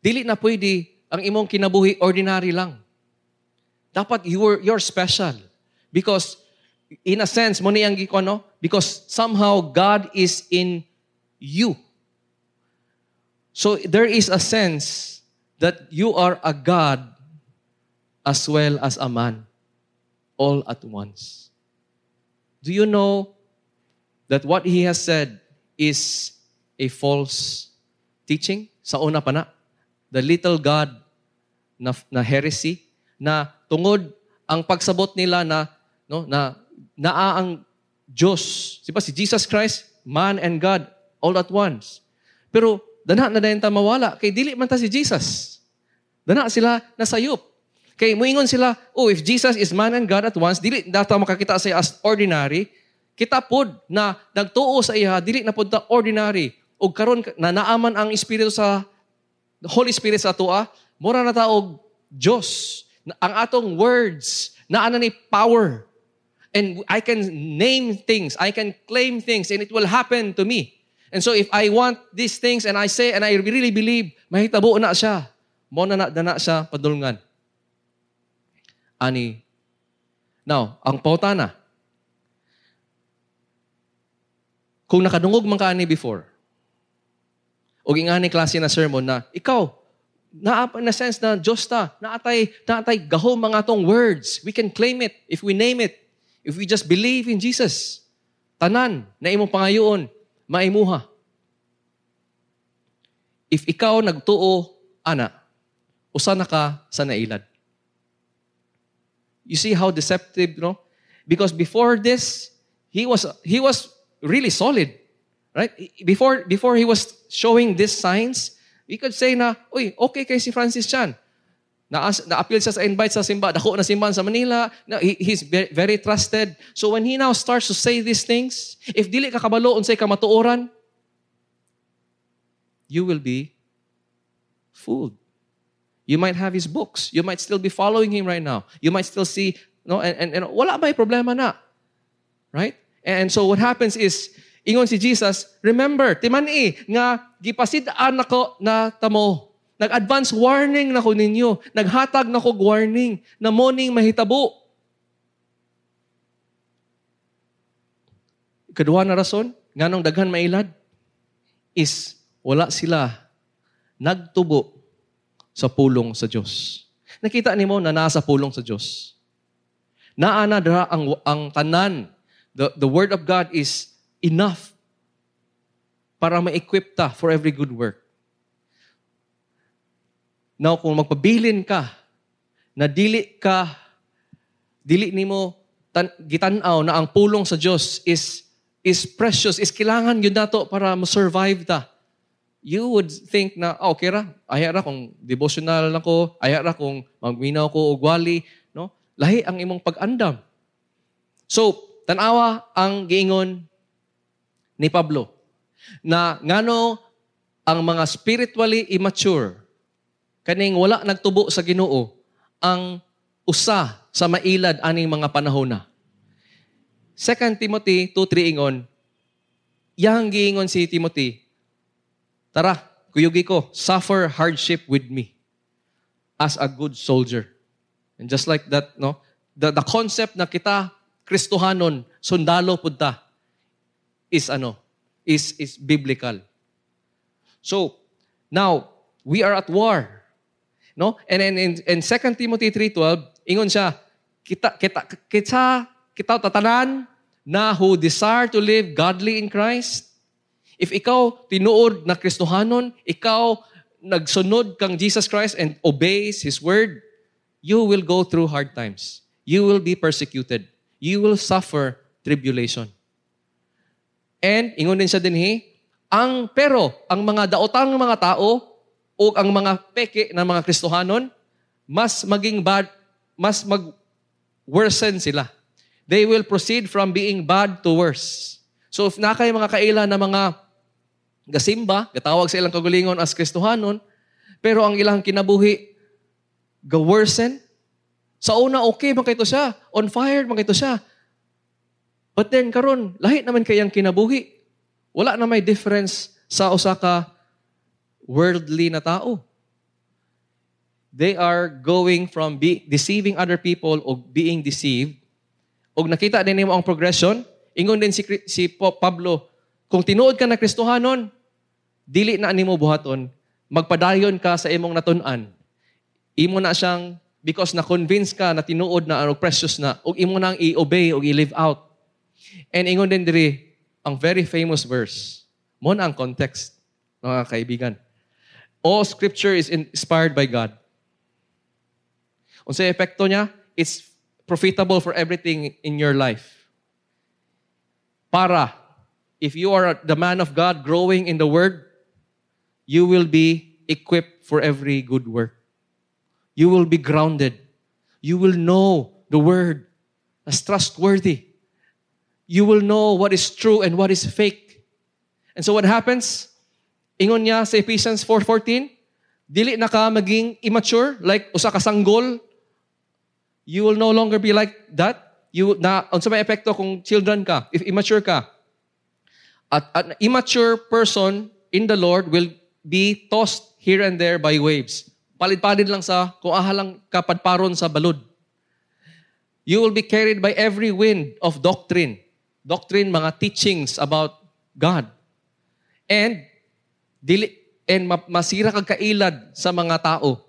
dili na pwede ang imong kinabuhi ordinary lang. Dapat you're special. Because in a sense, mo niyang gikuan, no? Because somehow God is in you. So there is a sense that you are a God as well as a man all at once." Do you know that what he has said is a false teaching? Sa una pa na, the little God na heresy, na tungod ang pagsabot nila na, no, na naa ang Diyos. Diba si Jesus Christ, man and God all at once. Pero dana na dayon ta mawala kay dili man ta si Jesus. Dana sila nasayop. Kay muingon sila, "Oh, if Jesus is man and God at once, dili data makakita sa as ordinary. Kita pod na nagtuo sa iya, dili na pod ta ordinary. Og karon na naaman ang Espiritu sa the Holy Spirit sa atoa, mura na ta og Dios. Ang atong words, naa na ni power. And I can name things, I can claim things, and it will happen to me. And so if I want these things and I say and I really believe, mahitabo na siya." Mo na na siya padulngan. Ani. Now, ang pangutana, kung nakadungog man ka ani before, o ingani klase na sermon na, ikaw, naa na sense na Diyos ta, naatay gahom mga atong words. We can claim it if we name it. If we just believe in Jesus. Tanan na imong pangayoon, maimuha. If ikaw nagtuo, ana, usa na ka sa nailad. You see how deceptive, no? Because before this, he was really solid, right? Before he was showing these signs, we could say na, "Uy, okay kay si Francis Chan." Na-appeal siya sa invite sa simba, dako na simbahan sa Manila. Na, he's very, very trusted. So when he now starts to say these things, if dili ka kabalo unsay kamatuoran, you will be fooled. You might have his books. You might still be following him right now. You might still see, no, and wala may problema na. Right? And so what happens is, ingon si Jesus, "Remember, timan-i, nga gipasid-an nako na tamo. Nag-advance warning na ko ninyo. Naghatag na ko warning na morning mahitabo." Ikaduha na rason, nganong daghan mailad, is wala sila nagtubo sa pulong sa Diyos. Nakita nimo na nasa pulong sa Diyos. Naa na dira ang tanan. The Word of God is enough para ma-equip ta for every good work. Now, kung magpabilin ka na dili nimo gitan-aw na ang pulong sa Diyos is precious, is kailangan yun nato para ma-survive ta. You would think na, "Oh, okay ra, ayaw ra kung devotional lang ko, ayaw ra kung magminaw ko og wali," no? Lahi ang imong pag-andam. So, tanawa ang giingon ni Pablo na ngano ang mga spiritually immature, kaning wala nagtubo sa Ginoo, ang usa sa mailad aning mga panahon na. 2 Timothy 2:3 ingon, yang giingon si Timothy, "Tara, kuyugi ko, suffer hardship with me as a good soldier." And just like that, no? The concept na kita, Kristohanon, sundalo pud ta, is biblical. So, now, we are at war. No? And then in 2 Timothy 3:12, ingon siya, kita tatanan na who desire to live godly in Christ. If ikaw tinuod na Kristohanon, ikaw nagsunod kang Jesus Christ and obeys His word, you will go through hard times. You will be persecuted. You will suffer tribulation. And, ingon din siya dinhi, pero ang mga daotang mga tao o ang mga peke ng mga Kristohanon, mas maging bad, mas mag-worsen sila. They will proceed from being bad to worse. So if na kay mga kaila na mga gasimba, gatawag sa ilang kagulingon as Kristohanon, pero ang ilang kinabuhi ga-worsen. Sa una, okay man kayto siya. On fire man kayto siya. But then karon, lahi naman kayang kinabuhi. Wala na may difference sa usa ka worldly na tao. They are going from deceiving other people o being deceived. Og nakita din nimo ang progression. Ingon din si Pablo, kung tinuod ka na Kristohanon, dili na nimo buhaton, magpadayon ka sa imong natun-an. Imo na siyang Because na-convince ka na tinuod na ano, precious na, ug imo nang i-obey ug i-live out. And ingon din diri, ang very famous verse. Mao na ang context, mga kaibigan. All scripture is inspired by God. Unsay epekto niya? It's profitable for everything in your life. Para, if you are the man of God growing in the Word, you will be equipped for every good work. You will be grounded. You will know the Word as trustworthy. You will know what is true and what is fake. And so what happens? Ingon niya sa Ephesians 4:14, dili na ka maging immature like usa ka sanggol. You will no longer be like that. You na unsa may epekto kung children ka, if immature ka? At an immature person in the Lord will be tossed here and there by waves. Palid-palid lang sa kung aha lang kapadparon sa balod. You will be carried by every wind of doctrine. Doctrine, mga teachings about God. And dili and masira kag kailad sa mga tao.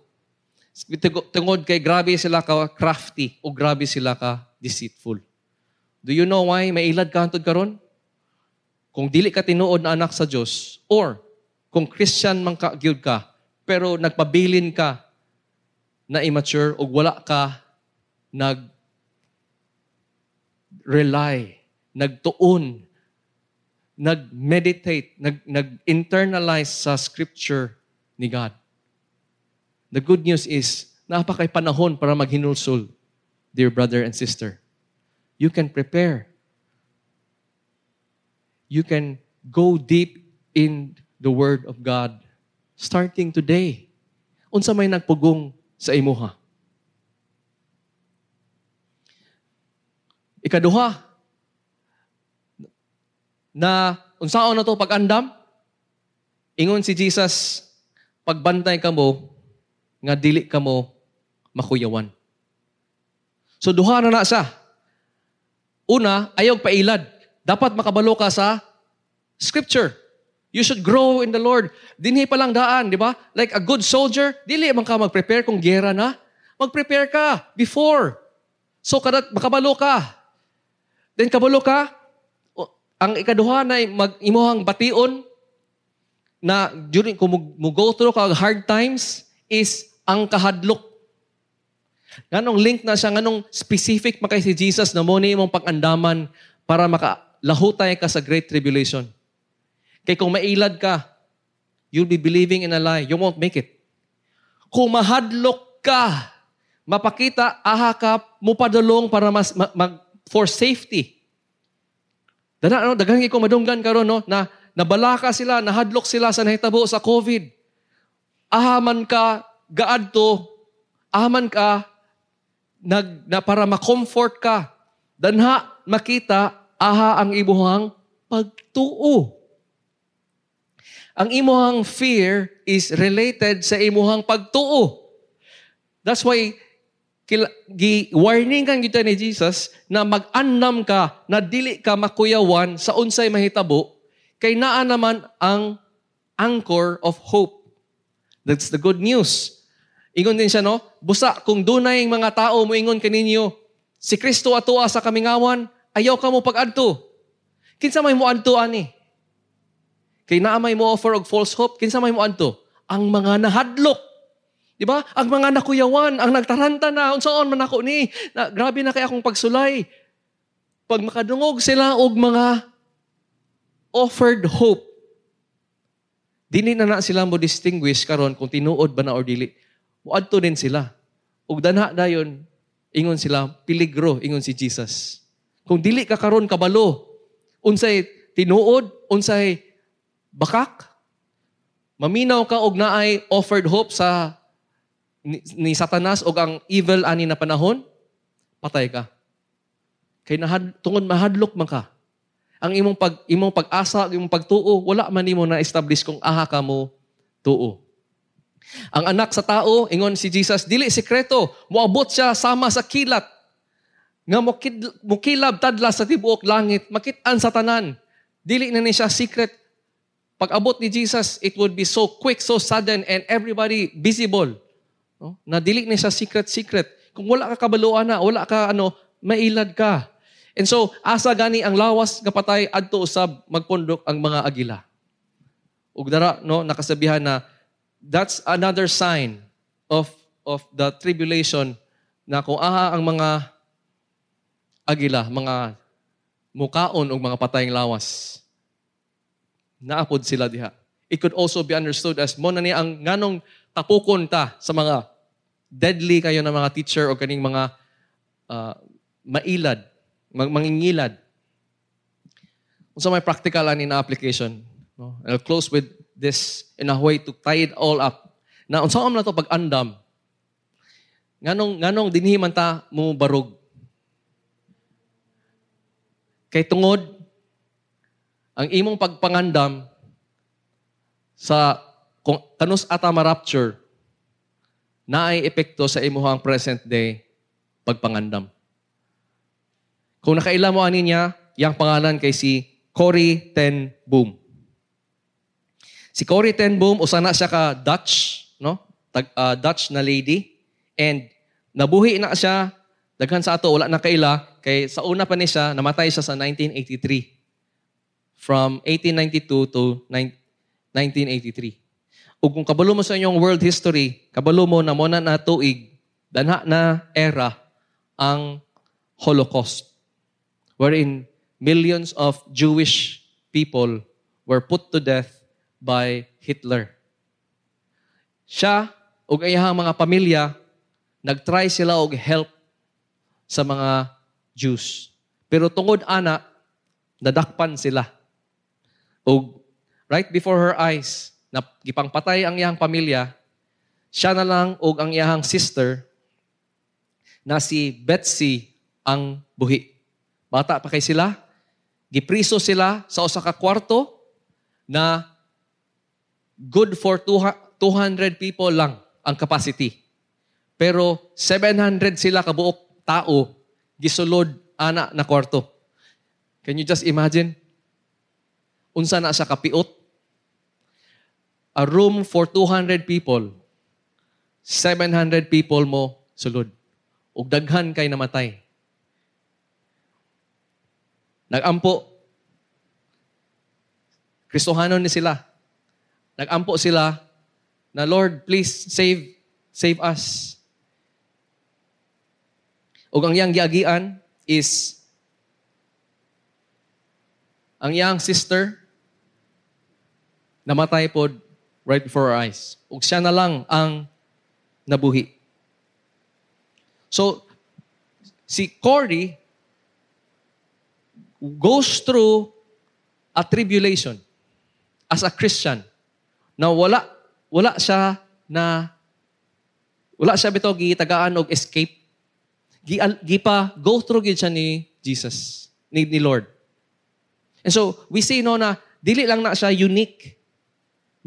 Tungod kay grabe sila ka crafty o grabe sila ka deceitful. Do you know why mailad ka hantod karon? Kung dili ka tinuod na anak sa Dios or kung Christian man ka gyud ka pero nagpabilin ka na immature ug wala ka nag rely, nagtuon, nag-meditate, nag-internalize sa scripture ni God. The good news is, napakay panahon para maghinulsol, dear brother and sister. You can prepare. You can go deep in the Word of God starting today. Unsa may nagpugong sa imuha? Ikaduha, na unsaon na to pag-andam? Ingon si Jesus, pagbantay ka mo, nga dili ka mo makuyawan. So duha na na siya. Una, ayaw pailad. Dapat makabalo ka sa scripture. You should grow in the Lord. Dinhi pa lang daan, di ba? Like a good soldier, dili man ka mag-prepare kung giyera na. Mag-prepare ka before. So kadat makabalo ka. Then kabalo ka, ang ikaduha na imuhang bation na during kung mo go through ka hard times is ang kahadlok. Nganong link na siya, nganong specific makay si Jesus na mo ni imong pag-andaman para makalahutay ka sa great tribulation. Kay kung mailad ka, you'll be believing in a lie. You won't make it. Kung mahadlok ka, mapakita, aha ka, mupadulong para mas, for safety. Dana, no, daghan ko madunggan karon, no, na nabalaka sila, nahadlok sila sa nahitabo sa COVID. Aha man ka gaadto, aha man ka nag, na para ma-comfort ka. Danha makita aha ang imuhang pagtuo. Ang imuhang fear is related sa imuhang pagtuo. That's why gi-warning kang kita ni Jesus na mag-andam ka na dili ka makuyawan sa unsay mahitabo kay naa naman ang anchor of hope. That's the good news. Ingon din siya, no? Busa, kung dunay mga tao moingon kaninyo, si Kristo atoa sa kamingawan, ayaw ka mo pag-adto. Kinsa may moadto ani? Kay naa may mo offer og false hope, kinsa may moadto? Ang mga nahadlok. Di ba? Ang mga nakuyawan, ang nagtaranta na, unsaon man ako ni, na, grabe na kay akong pagsulay. Pag makadungog sila og mga offered hope, dili na na sila mo distinguish karon kung tinuod ba na or dili. Muadto din sila. Ug danha dayon, ingon sila, peligro, ingon si Jesus. Kung dili ka karon kabalo, unsay tinuod, unsay bakak, maminaw ka og naay offered hope sa ni Satanas og ang evil ani na panahon, patay ka. Kay tungod mahadlok man ka. Ang imong pag-asa, imong pagtuo, wala man nimo na-establish kung aha ka mo tuo. Ang anak sa tao, ingon si Jesus, dili sekreto, moabot siya sama sa kilat. Nga mukilab tadla sa tibuok langit, makit-an sa tanan. Dili na ni siya secret. Pag-abot ni Jesus, it would be so quick, so sudden, and everybody visible. No? Na dili ni sa secret secret. Kung wala ka kabaluan na, wala ka ano, mailad ka. And so, asa gani ang lawas nga patay, adto usab magpundok ang mga agila. Ug dara, no, nakasabihan na that's another sign of the tribulation na kung aha ang mga agila, mga mukaon og mga patayng lawas, naapod sila diha. It could also be understood as mo na ni ang nganong tapukon ta sa mga deadly kayo na mga teacher o kaning mga mailad, mangingilad. Unsa may practical ani na application, no? I'll close with this in a way to tie it all up. Na unsa man nato pag-andam? Nganong dinhi man ta mo barog? Kay tungod ang imong pagpangandam sa kung kanus ata ma-rapture, naay epekto sa imuhang present day pagpangandam. Kung nakaila mo ani niya, yang pangalan kay si Corrie ten Boom. Si Corrie ten Boom, usa na siya ka Dutch, no? Dutch na lady, and nabuhi na siya, daghan sa ato wala na kaila, kay sa una pa ni siya, namatay siya sa 1983. From 1892 to 1983. Ug kung kabalo mo sa inyong world history, kabalo mo na muna na tuig, danha na era ang Holocaust, wherein millions of Jewish people were put to death by Hitler. Siya ug iyang mga pamilya, nagtry sila og help sa mga Jews. Pero tungod ana, nadakpan sila. Ug right before her eyes, na gipangpatay ang iyang pamilya, siya na lang og ang iyang sister na si Betsy ang buhi. Bata pa kay sila, gipriso sila sa usa ka kwarto na good for 200 people lang ang capacity. Pero 700 sila kabuok tao gisulod ana na kwarto. Can you just imagine? Unsa na siya kapiot? A room for 200 people, 700 people mo sulod. Ug daghan kay namatay. Nagampo. Kristohanon ni sila. Nagampo sila na, "Lord, please save us." Ug ang iyang giagian is ang iyang sister namatay pod right before our eyes. Ug siya na lang ang nabuhi. So, si Corrie goes through a tribulation as a Christian na wala siya bitaw gitagaan og escape. Gipa go through gid siya ni Jesus, ni Lord. And so we see, no, na dili lang na siya unique.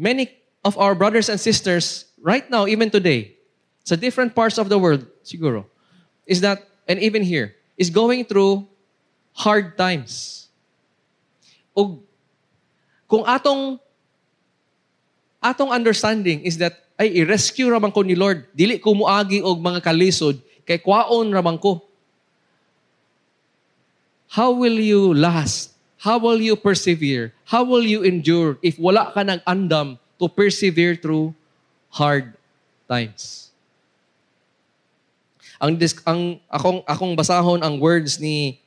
Many of our brothers and sisters right now, even today, sa different parts of the world, siguro, is that, and even here, is going through hard times. Og kung atong understanding is that, ay, i-rescue raman ko ni Lord, dili ko muagi og mga kalisod, kay kwaon raman ko. How will you last? How will you persevere? How will you endure if wala ka nag andam to persevere through hard times? Ang akong basahon ang words ni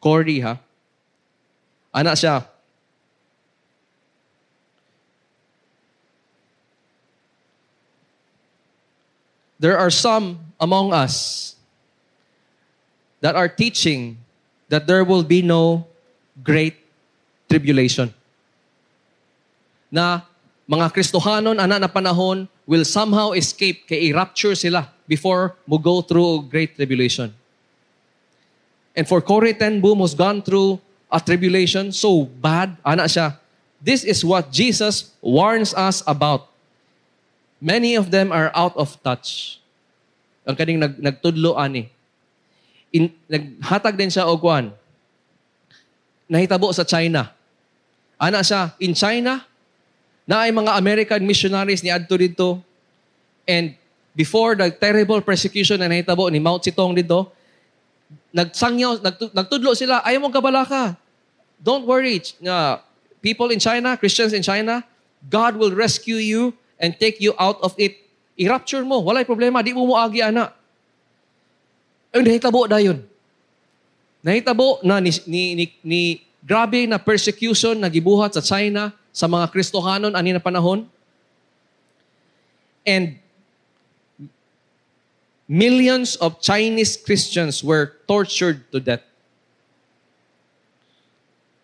Corrie, ha. Ana siya. "There are some among us that are teaching that there will be no great tribulation." Na mga Kristohanon ana na panahon will somehow escape kay i-rapture sila before mo go through great tribulation. And for Corrie ten Boom, who's gone through a tribulation so bad, ana siya, "This is what Jesus warns us about. Many of them are out of touch." Ang kaning nagtudlo ani. Naghatag din siya og kuan. Nahitabo sa China. Ana siya, in China, Naay mga American missionaries ni adto didto, and before the terrible persecution na nahitabo ni Mao Zedong didto, nagsangyaw, nagtudlo sila, "Ayaw mong kabalaka. Don't worry, people in China, Christians in China, God will rescue you and take you out of it. I-rapture mo, walay problema, di mo moagi ana." Ang nahitabo dayon. Nahitabo na ni grabe na persecution na gibuhat sa China sa mga Kristohanon ani na panahon. And millions of Chinese Christians were tortured to death.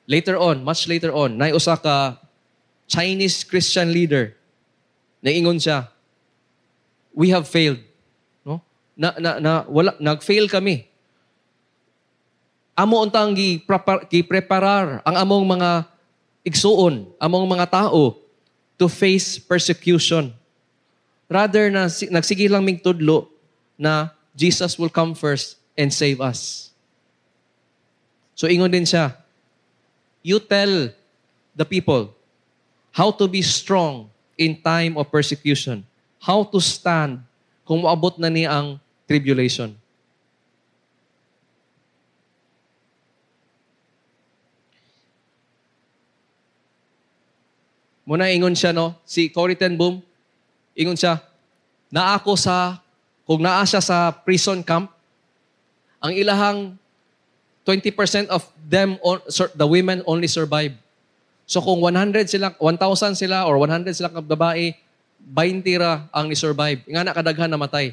Later on, much later on, naay usa ka Chinese Christian leader, naingon siya, "We have failed." No? Na wala, nag-fail kami. Amo untang gi-preparar ang among mga igsuon, among mga tao to face persecution. Rather na nagsige lang ming tudlo na Jesus will come first and save us. So ingon din siya, "You tell the people how to be strong in time of persecution, how to stand kung moabot na ni ang tribulation." Muna ingon siya, no? Si Corrie ten Boom, ingon siya, naa ako sa, kung naa siya sa prison camp, ang ilahang 20% of them, on, the women only survive. So kung 100 sila, 1,000 sila or 100 sila ka babae, 20 ra ang ni-survive. Nga na kadaghan namatay.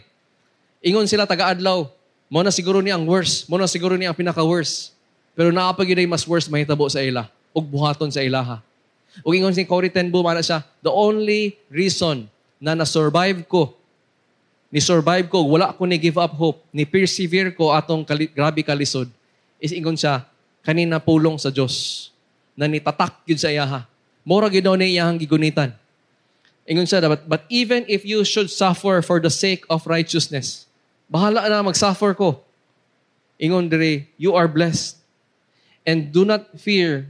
Ingon sila taga-adlaw, mo na siguro ni ang worst, mo na siguro ni ang pinaka-worst. Pero naa pa gyud mas worst mahitabo sa ila ug buhaton sa ilaha. Ug ingon si Corrie ten Boom, ana siya, "The only reason na na-survive ko, ni-survive ko, wala ko ni give up hope, ni persevere ko atong grabe kalisod," is ingon siya, "kanina pulong sa Dios na nitatak gyud sa iyaha. Mora gyud daw ni iyahang gigunitan." Ingon siya, "But even if you should suffer for the sake of righteousness," bahala na mag-suffer ko. Ingon dire, "you are blessed. And do not fear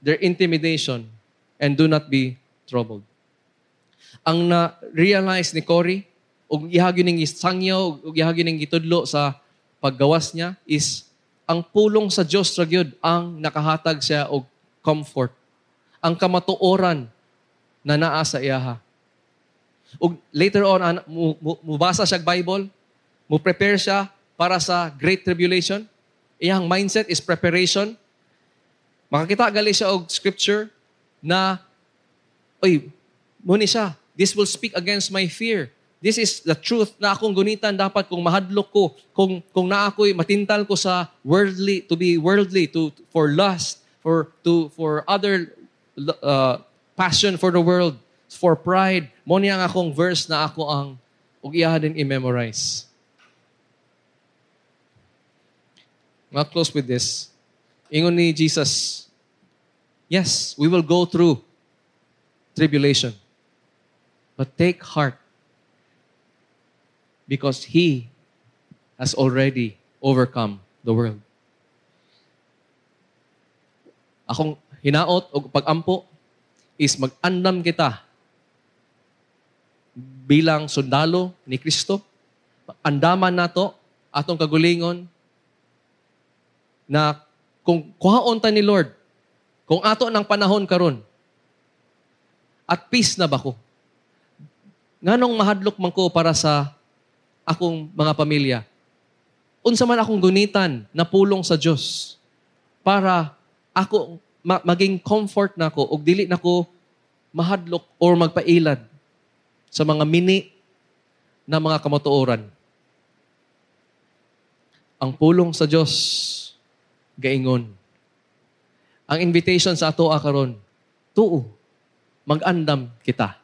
their intimidation and do not be troubled." Ang na-realize ni Corrie, ug ihagyo ning gisangyaw, ug ihagyo ning gitudlo sa paggawas niya, is ang pulong sa Dios ra gyud ang nakahatag siya og comfort. Ang kamatuoran na naa sa iyaha. Ug later on, mubasa siya Bible, mo prepare siya para sa Great Tribulation. Iyang mindset is preparation. Makakita gali siya og scripture na, oy, muni siya, this will speak against my fear. This is the truth na akong gunitan dapat kung mahadlok ko, kung naa ako'y matintal ko sa worldly, to be worldly, to for lust, for other passion for the world, for pride. Mo niya ang akong verse na ako ang ug iya din i-memorize. I'll close with this. Ingon ni Jesus, yes, we will go through tribulation. But take heart because He has already overcome the world. Akong hinaot o pag-ampo is mag-andam kita bilang sundalo ni Kristo. Andaman nato atong kagulingon na kung kuhaon ta ni Lord, kung ato ng panahon karon, at peace na ba ko? Nganong mahadlok man ko para sa akong mga pamilya? Unsa man akong gunitan na pulong sa Dios para ako maging comfort nako ug dili nako mahadlok or magpailad sa mga mini na mga kamatuoran. Ang pulong sa Dios gaingon. Ang invitation sa ato karon, tuo, mag-andam kita.